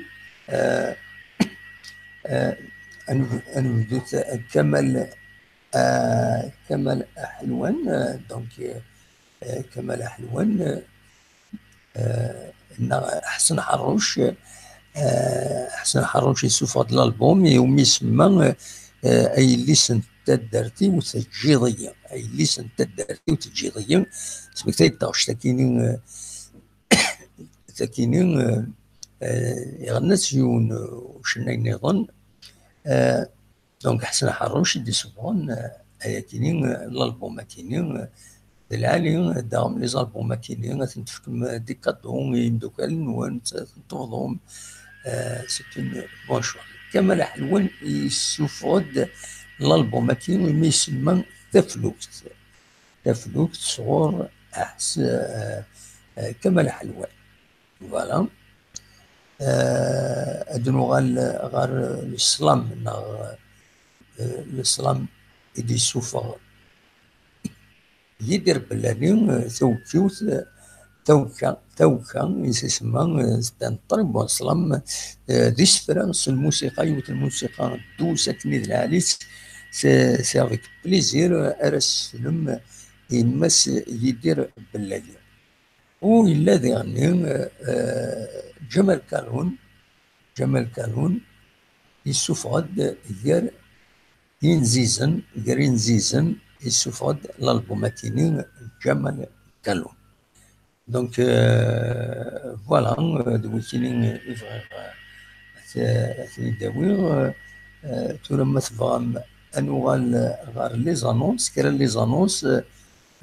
Euh, euh, ad neb-, ad nebdu t-, Kamal, euh, Kamal Aḥelwan, euh, donc, euh, euh, Kamal Aḥelwan, euh, euh, neɣ Ḥsen Ḥerruc, euh, Ḥsen Ḥerruc yessufɣ-d l'album iwumi isemma, euh, euh, Ay yelli-s n taddart-iw teǧǧiḍ-iyi, ay yelli-s n taddart-iw teǧǧiḍ-iyi. Smektayeɣ-d taɣect-akini, eh, takini, eh, eh, iɣenna-tt yiwen, eh, ucennay nniḍen. Eh, donc, Ḥsen Ḥerruc i d-isebɣen, eh, ayakini, eh, l'album-akini, eh, d lɛali, daɣen les albums-akini, ad ten-tefkem, eh, des cadeaux i yimeddukal-nwen, ad ten-tebḍum, eh, c'est une bonne chose. Kamal Aḥelwan yessufeɣ-d l'album-agi imi isemma Taflukt. Taflukt sɣur Aḥs-, eh, eh, Kamal Aḥelwan. Voilà. Eh, ad nuɣal ɣer leslam, neɣ, eh, leslam i d-yessufeɣ Yidir Bellali, eh, tawekkiwt, eh, tawekka, tawekka, i s-isemma, eh, c'est un très bon slam, eh, d isefra s lmusiqa, yiwet n lmusiqa douce akken i d lɛali-tt, c'est, c'est avec plaisir, eh, ara s-teflem, eh, i Mass Yidir Bellali. U yella diɣenni, eh, eh, Ǧamal Kalun, Ǧamal Kalun yessufeɣ-d gar yinzizen, gar yinzizen, yessufeɣ-d l'album-akini Ǧamal Kalun. Donc, euh, voilà, euh, d wikini i bɣiɣ, euh, ad t-, ad ten-id-awiɣ. Euh, euh, tura ma tebɣam ad nuɣal ɣer les annonces, kra n les annonces, euh,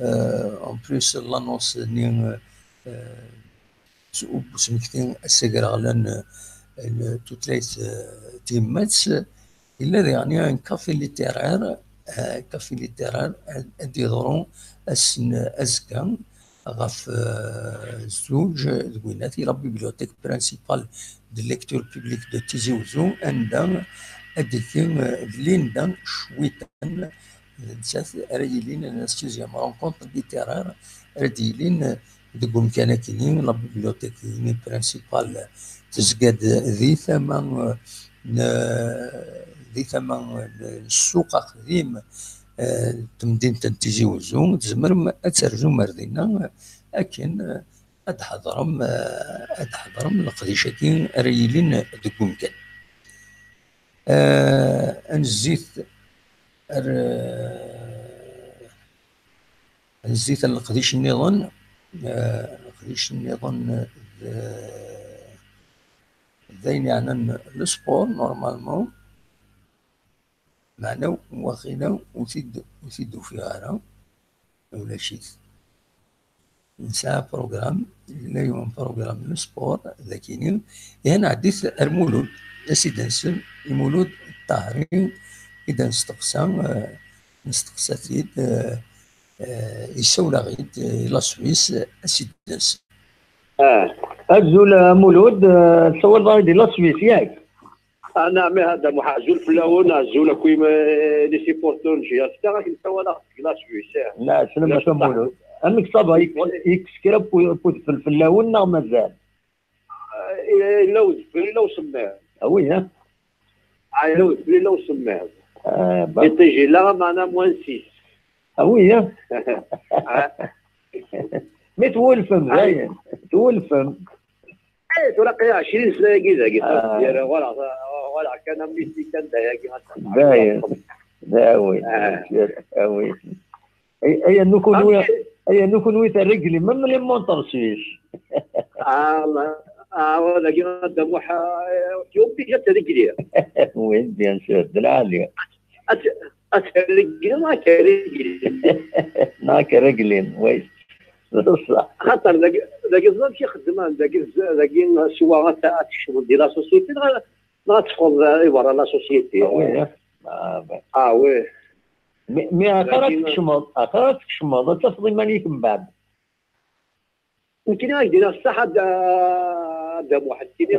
euh, en plus l'annonce-nni, euh, euh, s-, usmekti ass agraɣlan, euh, n tutlayt, euh, tiyemmat, yella diɣen un café littéraire, euh, café littéraire, ad, ad yeḍru ass n azekka, ɣef, eh, zuǧ deg winat, i la bibliothèque principale de lecture publique de Tizi Ouzou, anda ad d-tili, eh, Linda Cwitan, d nettat ara yilin la sixième rencontre littéraire, ara d-yilin, eh, deg umkan akini, la bibliothèque-ini principale tezga-d di tama, eh, n, di tama n ssuq aqdim, eh, n temdint n Tizi Wezzu, tzemrem ad terzum ar dinna, eh, akken, eh, ad tḥeḍrem, eh, ad tḥeḍrem leqdic-agi ara yilin deg umkan. Eh, ad nezzit ar, eh, ad nezzit ar leqdic nniḍen, eh, leqdic nniḍen d, d ayen yeɛnan le sport, normalement. Meɛna waqila ur t-id, ur t-id-ufiɣ ara, ulac-it. Nesɛa program, yella yiwen program n sport, d akini. Ihi nɛeddi-t ar Mulud, ad s-id-nsel i Mulud Ṭahri, i d-nesteqsa, eh, nesteqsa-t-id, eh, eh, yessawel-aɣ-id, eh, i la Suisse, ad s-id-nsel. Ah. Azul a Mulud, eh, tessawaleḍ-aɣ-id i la Suisse, yak? Ah, naɛam, eh, a Dda Muḥ, azul fell-awen, azul akk i, eh, les supporters n J S K, akken ssawaleɣ seg la Suisse, eh. Lɛeslama a Mulud. Amek ça va, yek-, yekkes kra n u-, n udfel fell-awen neɣ mazal? Eh, yella udfel, yella usemmiḍ. Ah oui, hein? Ah, yella udfel, yella usemmiḍ. Ah, bon. Iṭij yella, meɛna moins six. Ah oui, hein? Ah. Mi twulfem, ah, dayen. Twulfem. Eh, tura aql-i ɛecrin sna-agi dagi, ah, ɣur-aɣ, ɣur-aɣ kan amnistie kan dayagi. Dayen. Ah oui, ah, bien sûr. Ah oui. Ay, ay, a nukunwi, ah, ay, a nukunwi terreglim, même les montres suisses. Ah, ma, ah, dagi a Dda Muḥ, eh, tu es obligé de te régler. Oui, bien sûr, de la. Ad, ad terregleḍ, ad terregleḍ. Neɣ ad terregleḍ, oui. Ṣṣeḥ. Xaṭer dagi, dagi ẓer amek i xeddmen, dagi, dagi swa ad, ad tkecmeḍ di la société, neɣ, neɣ ad teffɣeḍ i berra la société. Ah oui, hein? Ah, ben. Ah oui. Mais, mais axir ad tkecmeḍ, axir ad tkecmeḍ, ad tafeḍ iman-ik mbeɛd. Nekkini ad k-d-iniɣ ṣṣeḥ, a Dda, a Dda Muḥ, nekkini,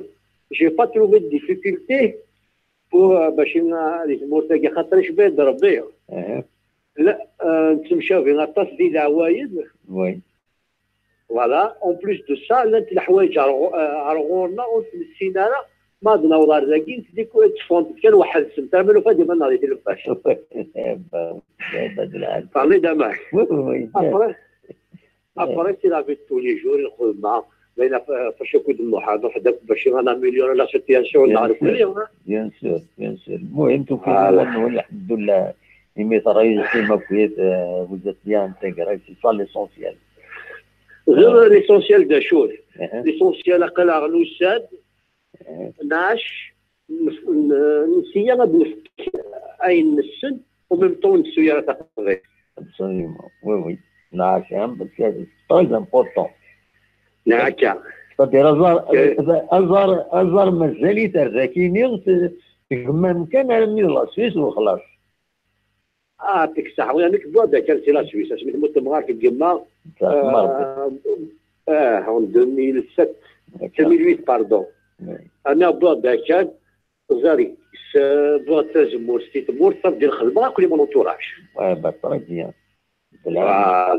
j'ai pas trouvé de difficulté pour, euh, bac in-, di tmurt-agi, xaṭer icba-d Rebbi. Aha. La, euh, nettemcabi aṭas di leɛwayed. Oui. Voilà, en plus de ça, llant leḥwayeǧ ar ɣu-, euh, ar ɣur-neɣ ur t-nessin ara, ma ad naweḍ ar dagi, tteffɣent-d kan weḥd-sent, armi nufa-d iman-nneɣ di tlebbast. Parlez d'amak. Oui, oui, oui. Après, après, c'est la vie de tous les jours, lxedma, ma yella f-, fac akk i d-nruḥ, nruḥ-d akk bac ad naméliori la situation, bien sûr, bien sûr. Muhim, tufiḍ iman-nwen, lḥemdullah, imi terra-yi-d timakwit, euh, vous êtes bien intégré, c'est ça l'essentiel. Ẓer l'essentiel d acu-t. L'essentiel, aql-aɣ nusa-d, nɛac, nef-, n-, nsiya ad nefk ayen nessen, au même temps ur nettu ara taqbaylit. Absolument, oui, oui. Nɛac, hein, parce que c'est très important. Nɛac. C'est-à-dire, aẓar, aẓar, aẓar mazal-it ar dakini, tegmam kan armi d la Suisse u xlaṣ. Ah, tek saḥ, oui, nekk wwiɣ-d akka si la Suisse, asmi temmut temɣart n yemma, ah, en deux mille sept, deux mille huit, pardon. Ami wwiɣ-d akka, ẓer-it, wwiɣ-d tazemmurt si tmurt, ça veut dire xedmeɣ akk les mon entourage. Ouais, bah, très bien. Voilà.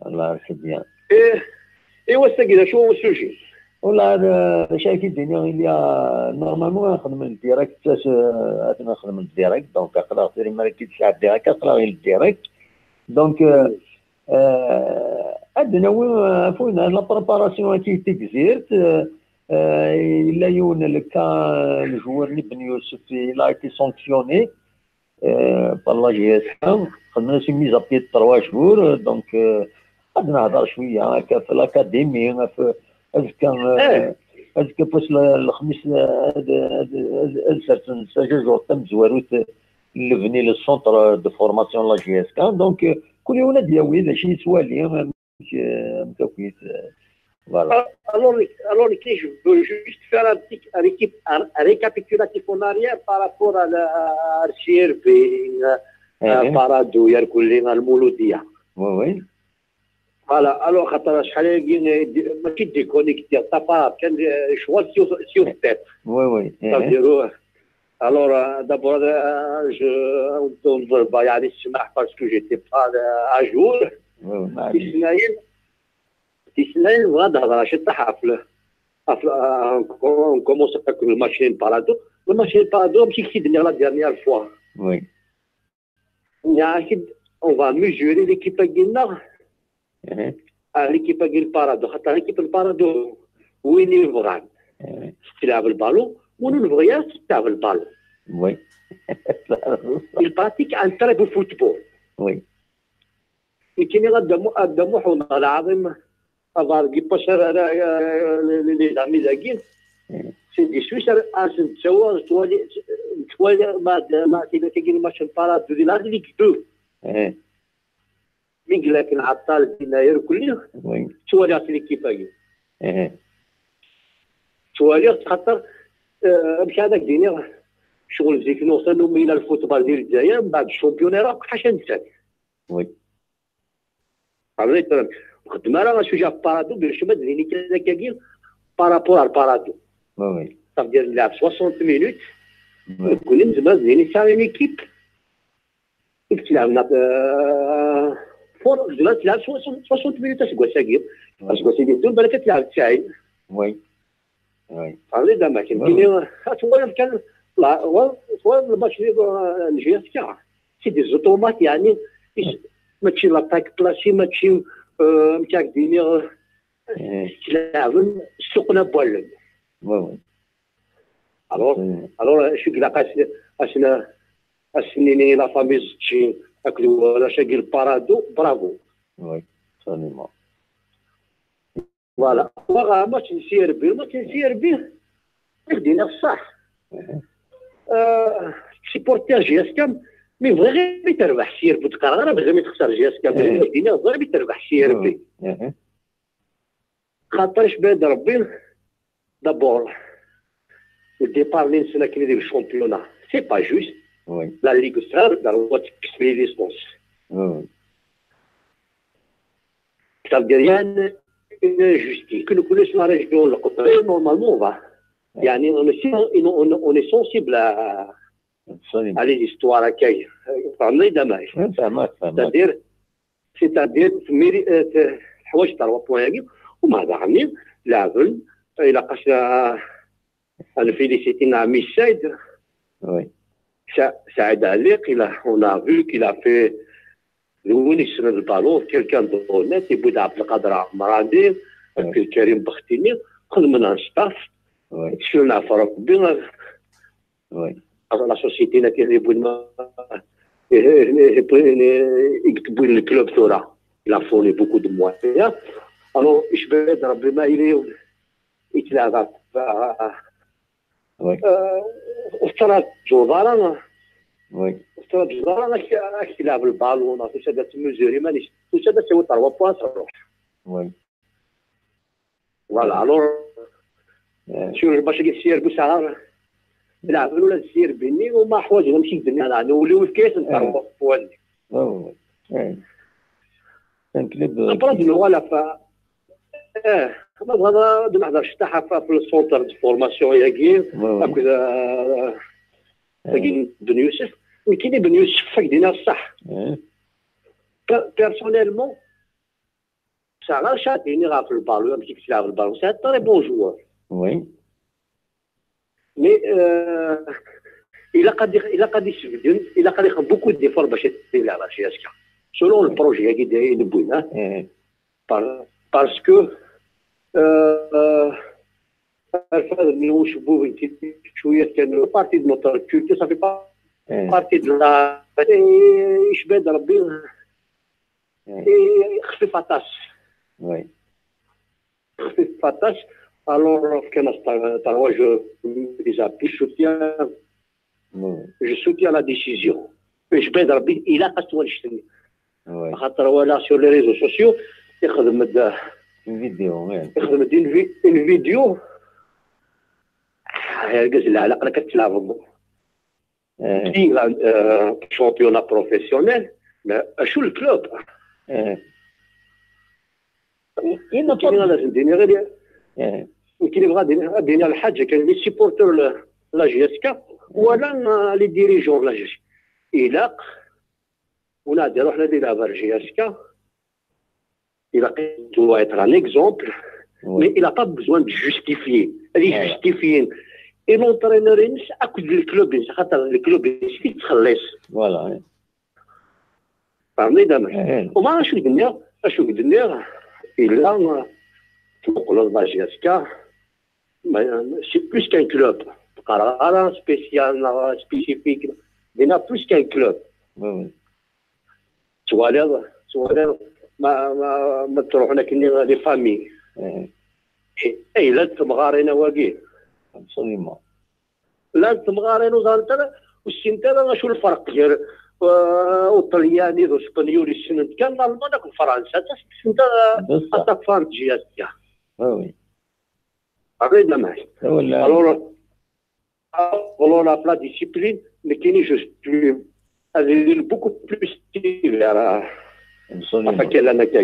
Allah, c'est bien. Eh, Et wass-agi, d acu usujet? Wala, d, d acu ara k-id-iniɣ, il y a, normalement, ad xedmen direct, ad, ad xedmen direct, donc, aql-aɣ tura imir-agi d ssaɛa direct, aql-aɣ il direct. Donc, euh, euh, ad d-nawi, euh, ɣef wayen, la préparation-agi n Tigzirt, euh, euh, yella yiwen le cas, euh, le joueur-nni Ben Youssef, il a été sanctionné. Euh, par la J S K, xedmen-as une mise à pied de trois jours, euh, donc, euh, ad nehder cwiya, akka, ɣef l'académie, ɣef, azekka, euh, azekka, ɣef wass n lexmis, euh, ad, ad, ad, ad sersen s ajajuṛ tamezwarut, euh, n lebni, le centre de formation de la J S K. Donc, euh, kul yiwen ad d-yawi d acu yettwali, euh, euh, am takit, euh, voilà. Alors, alors, alors, je veux juste faire un petit, un récap-, un récapitulatif en arrière par rapport à la, à R C R B, euh, euh, Paradou, Yarkoulian, Al Mouloudia. Oui, oui. Voilà, alors, خاطر شحال هادي، ماشي déconnecté, ça va, كان شغل sur, sur tête. Oui, oui. Ça veut dire, euh, alors, euh, d'abord, euh, je, on, on, bah, يعني, السماح, parce que j'étais pas, euh, à jour. Oui, oui. Tisnayin, tisnayin, voilà, d'abord, je t'appelle. On commence avec le match en Parado. Le match en Parado, c'est qui la dernière fois. Oui. On va mesurer l'équipe à Guinard. Mhm. Ah, l'équipe à Guinard Parado. L'équipe Parado, oui, il est vrai. Mhm. C'est là le ballon. On le voyait, c'est là le ballon. Oui. Il pratique un très beau football. Oui. لكن غدا مو غدا مو حونا العظيم. افار كي باش لي زامي داكي. Mhm. C'est des Suisses, à ce tour, توالي توالي ما ما تيجي الماتش الباراد دو لا ليغ دو. Mhm. ميغ لكن عطال ديناير كلي. Oui. توالي في ليكيب هاي. Mhm. توالي خاطر آه، مش هذاك ديني. شغل زيك نوصل لهم الى الفوتبال ديال الجزائر من بعد الشامبيون راه حاجه نسات. Oui. عرفت؟ خدمه راه شجاع في بارادو، بيرشو ما ديني كذا كاكين. بارابور على بارادو. Oui, oui. صافي ديال نلعب soixante minutes. Oui. كل زعما ديني سا اون ايكيب. كنت تلعب ناط فور زعما تلعب soixante minutes. اش قلت ساكي؟ اش قلت ساكي؟ دون بالك تلعب تسعين. Oui. Oui. عرفت؟ لا ما كاين Oui. كاين هات هو كان لا هو هو الماتش اللي نجي سكا. سي دي زوتومات يعني. ماشي لا تاك بلاسي ماشي. آه، متاع ديني. Mhm. تلعب السوق نابوالن. Oui, oui. الوغ Absolument. الوغ شو كلا قاس اسنا اسنيني لا فامي زتشي اكل ولا شاكي البارادو. برافو. Oui. Absolument. فوالا هو راه ماتش نسير بيه ماتش نسير بيه. دينا الصح. Mhm. آه، سيبورتير جي اس كام مي بغي غير تربح سير بوتقار غير بغي ما تخسر جي اس كام. إيه. دينا بغي غير تربح سير بي. Mhm. خاطرش بعد ربي دابور الديبار اللي نسنا كاين ديال الشامبيونا سي با جوست. Oui. لا ليغ سار دار هو تكس لي ليسونس. Oui. صافي ديال يعني اون جوستي كل كل شنو راه يجيو نقطه نورمالمون فا. يعني اون سي اون اون سونسيبل. Absolument. على لي زيستوار هكايا. فهمني دابا؟ Oui, فهمك فهمك. سيتادير سيتادير تميري آه، ت- الحوايج تاع روا بوان هاكي. ومع بعض عامين لاعبين الى قاش انا فيليسيتي نعم السيد Oui. سعيد عليق الى اون ا فو كي لا في وين يسند البالون كيلكان دونيت يبوي عبد القادر عمراني. كريم بختيني خدمنا ستاف. Oui. تشيلنا فرق بينا Oui. لا سوسيتي نا كاين يبوي ما يكتبوا للكلوب ثورة. لا فوني بوكو دو موان. الو اش بعد ربي ما يلي يتلاغى. Oui. وصلت جوزارة. Oui. وصلت جوزارة راك راك تلعب البالون. تو سا دات ميزوري مانيش تو سا دات سوي تروا بوان تروح. Oui. فوالا الور آه. شو باش يصير بوسعار. يلعب ولا يصير بيني وما حواجنا ماشي الدنيا راه نوليو في كاس نتاع آه. بوان. Oui, oui. آه. كان كليب ابرد ولا ف اه ما بغا نهضر شتا حفا في السونتر دو فورماسيون ياكي. Oui, oui. هكذا كاين بن يوسف. ولكن بن يوسف فاك دينا الصح. آه. بيرسونيلمون بصح غير شاتيني راه في البالون ماشي كتلعب البالون سي تري بون جوار. Oui. مي آه، الا قد الا قد يسجل الا قد يخدم بوكو ديفور باش يلعب على شي اشكال سولون البروجي اللي داير بوينا. آه. Parce que الفاظ اللي هو شبوب شويه كان بارتي دو نوتر كولتور صافي با آه. بارتي دو لا يشبه ربي. آه. خفيف فاتاس. Oui. خفيف فاتاس. الور كان تروا جو ديزابي سوتيان. Oui. جو سوتيان لا ديسيزيون. يشبه ربي الا قد ونشتني Oui. خاطر ولا سور لي ريزو سوسيو يخدم د- Une vidéo, oui. يخدم دي في- اون فيديو. هي قلت لا لا كتلعب آه. في شامبيونا بروفيسيونيل. اشو الكلوب؟ آه. Nekkini ad as-d-iniɣ, nekkini bɣiɣ ad iniɣ lḥaǧa kan, les supporters n la J S K wala les dirigeants n la J S K. Ilaq, win ad iruḥen ad ilɛeb ar J S K, il a doit être un exemple, mais il a pas besoin de justifier. Ad justifier. Et l'entraîneur-ines akked le club-ines, xaṭer le club-ines i yettxelliṣ. Voilà. Fermi-d amek. Uma acu i d-nniɣ, acu i d-nniɣ, illa tmuqleḍ la J S K, c'est plus qu'un club. Ur qqareɣ ara spécial neɣ spécifique. Dinna plus qu'un club. Twaliḍ, twaliḍ ma, ma, ma ttruḥun akkenni les familles. Ay, llant temɣarin a wagi. Absolument. Llant temɣarin ur ẓrant ara, ur ssint ara acu lferq gar, uh, uṭelyani d uspenyul, ssnent kan Lalman akked Fransa, ur ssnent ara aṭak Fransa. Ah oui. Après, alors, alors, la discipline, nekkini, je suis, ad ilin beaucoup plus sévère, euh, ɣef wakken llan akka.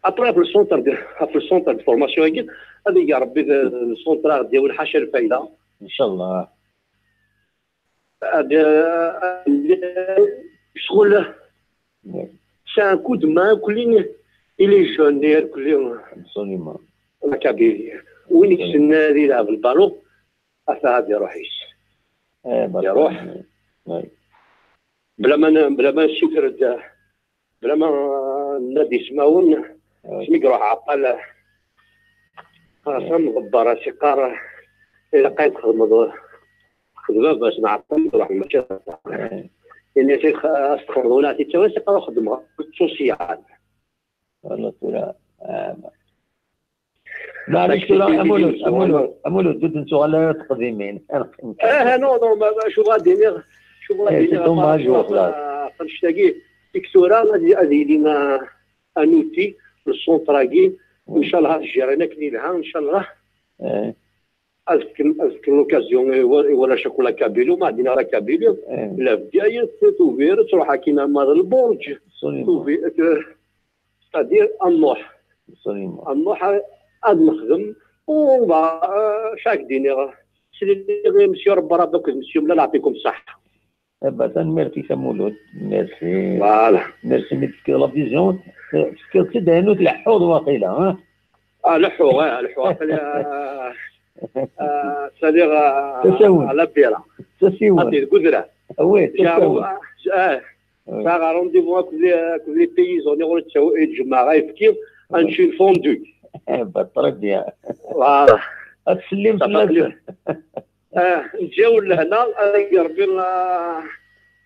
Après, ɣef le centre de, ɣef le centre de formation-agi, ad ig Rebbi le centre ad ɣ-d-yawi lḥaca lfayda. Inchallah. Ad, euh, ad, ccɣel, c'est un coup de main, kulli, il est jeune, kulli. Absolument. La Kabylie. Win yessnen ad ilɛeb lbalon, ata ad iruḥ yes. Iruḥ. Bla ma n-, bla ma nsuter-d, bla ma nadi ismawen, asmi iruḥ ɛeṭṭal, xas amḍebber as-iqqar, ilaq ad txedmeḍ, d baba-s n ɛeṭṭal iruḥ mačči d ɛeṭṭal. Ini-as, as-txedmeḍ win ad t-ittawin, as-iqqar xedmeɣ, ur ttusiɛan. Wala tura, ah, Maɛlic, tura, Amulud, Amulud, Amulud, ur d-nettuɣal ara d teqdimin. Ah, non, non, ma, ma, acu bɣa d-iniɣ, acu bɣa d-iniɣ, c'est dommage, ɣef annect-agi, i tura, ad, ad yili, ah, un outil, le centre-agi, inchallah, ad gérer akken yelha, inchallah. Ad fken, ad fken l'occasion i wa-, i warrac akk la Kabylie, ma ɛdin ara Kabylie, la Bgayet, Tubiret, truḥ akkin ama d Lbuṛǧ, Tubiret, c'est-à-dire, ad nruḥ. Absolument. Ad nruḥ, ad nexdem, u, bah, euh, chaque d-iniɣ, sliɣ i Monsieur Rebbrab akked Monsieur Mlal, yeɛṭikum ṣṣeḥḥa. Eh ben, tanemmirt-ik a Mulud. Merci. Voilà. Merci, mi d-tefkiḍ la vision. Tefkiḍ-tt-id ayen ur tleḥḥuḍ waqila, ha? Ah, leḥḥuɣ, ah, leḥḥuɣ. Aql-i, ah, ah, saliɣ, ah, à la Bira. Tasiwel. Ati, deg udrar. Ah oui, tasiwel. Ah, ah. Sɛiɣ rendez-vous akked les, akked les paysans, i ɣur-i ttjemɛeɣ ayefki, ad nečč une fondue. Eh ben, très bien. Voilà. Ad tsellim fell-asen. Ah, nǧaw lehna, ad Rebbi, ah,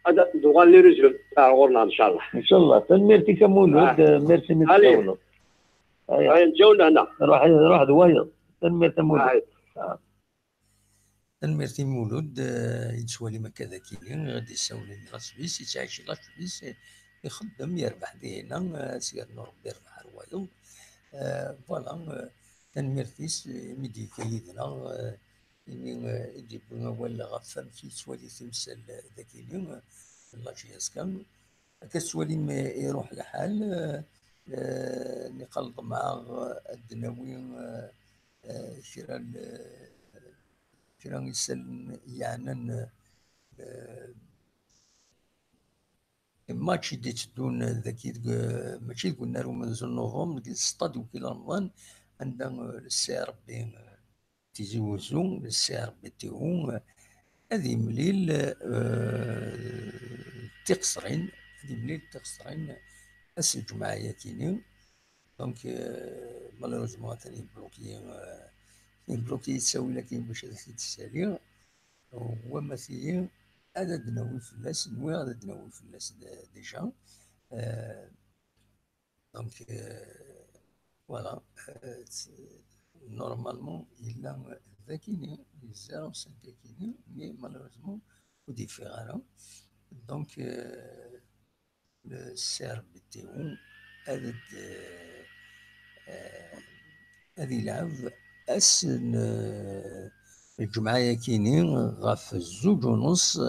ad d-uɣalen les résultats ar ɣur-neɣ, ncallah. Ncallah. Tanemmirt-ik a Mulud, merci mi d-tsawleḍ. Aya. Aya, nǧaw lehna. Ruḥ, ruḥ d wayeḍ. Tanemmirt a Mulud. Aya. Ah. Tanemmirt i Mulud, eh, yettwalim akka d akini, i ɣ-d-issawlen la Suisse, yettɛici la Suisse, ixeddem, yerbeḥ dihin, eh, s yernu Rebbi yerbeḥ ar wayeḍ. Eh, voilà, eh, tanemmirt-is, eh, imi d-yekka yid-neɣ, eh, imi, eh, i d-yewwi awal ɣef wamek yettwali timsal, eh, d akini, eh, la J S K. Akka tettwalim, eh, iruḥ lḥal, eh, eh, niqal ḍemɛeɣ ad d-nawi, eh, eh, kra n, kra n yisallen yeɛnan, eh, match i d-itteddun dagi deg, mačči deg unnar umenzu n novembre, deg seṭṭa d wikil Remḍan, anda, eh, le C R B, eh, Tizi Wezzu, le C R B T O, eh, ad imlil, eh, tiqesrin, ad imlil tiqesrin ass n lǧemɛa-yakini. Donc, euh, malheureusement, atan yebloki, euh, yebloki ttawil-agi bac ad t-id-ssaliɣ. Wama tili, ad d-nawi fell-as, nwiɣ ad d-nawi fell-as d-, déjà. Euh, donc, euh, voilà. Euh, c'est, normalement, yella dagini, zéro cinq akini, mais malheureusement, ur d-yeffiɣ ara. Donc, euh, le C R B T O ad, eh, ad ilɛeb ass n, eh, lǧemɛa-yakini ɣef zuǧ u nus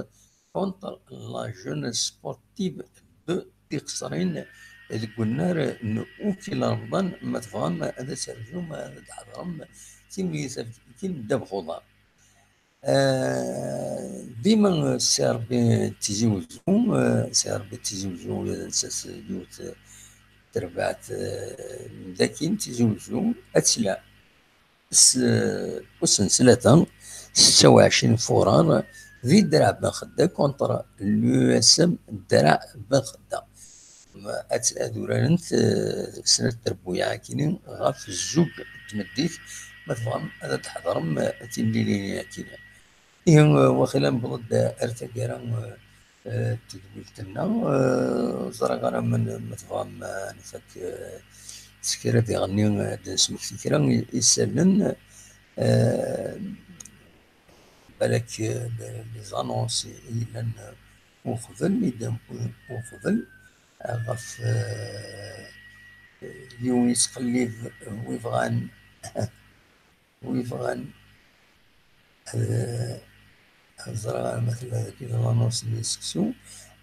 contre la Jeunesse Sportive de Tiqesrin, deg unnar n ukil Remḍan, ma tebɣam ad terzum, ad d-tḥeḍrem timlilit, akin ddabex uḍar. Ah, dima Ssi Ṛebbi d Tizi Wezzu, ah, Ssi Ṛebbi d Tizi Wezzu, ula d nettat yiwet terbaɛt, ah, n dakin Tizi Wezzu, ad tella s-, usenslata setta u ɛecrin furar di Draɛ Ben Xedda contre l'U S M Draɛ Ben Xedda. Ad, ad urarent, eh, snat trebbuyaɛ akini ɣef zzug n tmeddit, ma tebɣam ad d-tḥeḍrem, eh, timlilin akini. Ihi, eh, waqila newweḍ-d ar taggara, eh, eh, n tedwilt-nneɣ, eh, ẓriɣ ara ma, ma tebɣam, eh, nfak, eh, s kra diɣenni, eh, ad d-nesmekti kra i, isallen, eh, balak, eh, les annonces i yellan, eh, uqbel, i d-, uqbel, eh, ɣef, eh, yiwen yettqellib, eh, wi bɣan, wi bɣan ad, ad ẓreɣ arma tella dagi l'annonce-nni n seksu.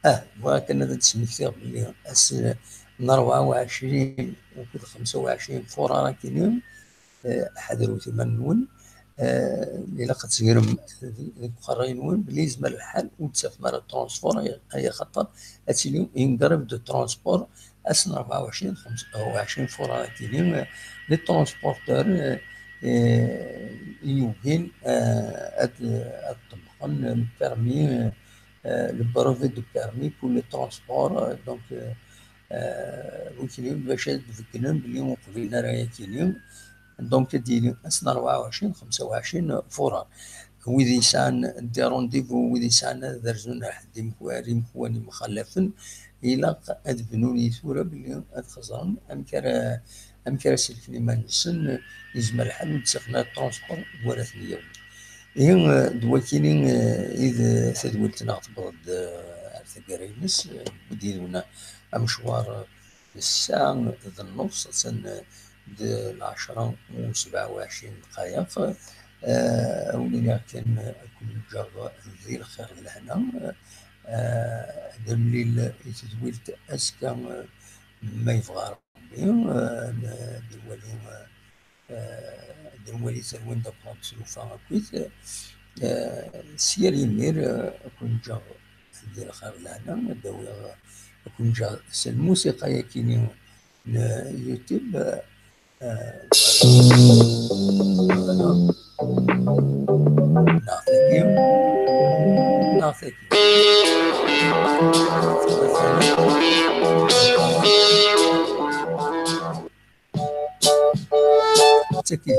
Ah, bɣiɣ kan ad d-smektiɣ belli ass n rebɛa u ɛecrin akked xemsa u ɛecrin furar akini, eh, ḥadret iman-nwen. Eh, ilaq ad tsegrem deg uqerray-nwen belli yezmer lḥal ur d-tafem ara transport, ay, ay axaṭer ad tili une grève de transport ass n rebɛa u ɛecrin, xemsa u ɛecrin furar akini, eh, les transporteurs, eh, eh, i yugin, eh, ad, ad ṭebbqen le permis, eh, eh, le brevet de permis pour le transport, eh, donc, eh, eh, wikini bac ad d-beggnen belli ur qbilen ara ayakini. Donc, ad d-yili ass n rebɛa u ɛecrin, xemsa u ɛecrin furar. Wid yesɛan des rendez-vous, wid yesɛan ad rzun ar ḥedd imku-, ar imkuwan imxallafen, ilaq ad bnun i tura belli ad xeẓren amek ara, amek ara selken iman-nsen, yezmer lḥal ur d-ttafen ara transport n wara ten-yawin. Ihi, eh, d wakini, eh, i d tadwilt-nneɣ tewweḍ-d, eh, ar taggara-ines, eh, yewwi-d yid-wen amecwar, eh, ssaɛa d nnus, attan, eh, d lɛecra u sebɛa u ɛecrin dqayeq. Eh, ad wen-iniɣ kan, eh, ad ken-ǧǧeɣ di lxir d lehna. Eh, ad nemlil i tedwilt azekka, eh, ma yebɣa Rebbi, eh, ad nwali, eh, eh, ad nwali talwin d akken ad tlufa akkit. Eh, s yal imir, eh, ad ken-ǧǧeɣ di lxir d lehna, ad d-awiɣ, ad ken-ǧǧeɣ s lmusiqa-yakini n YouTube, eh, neɣ tagi, neɣ tagi. Tagi.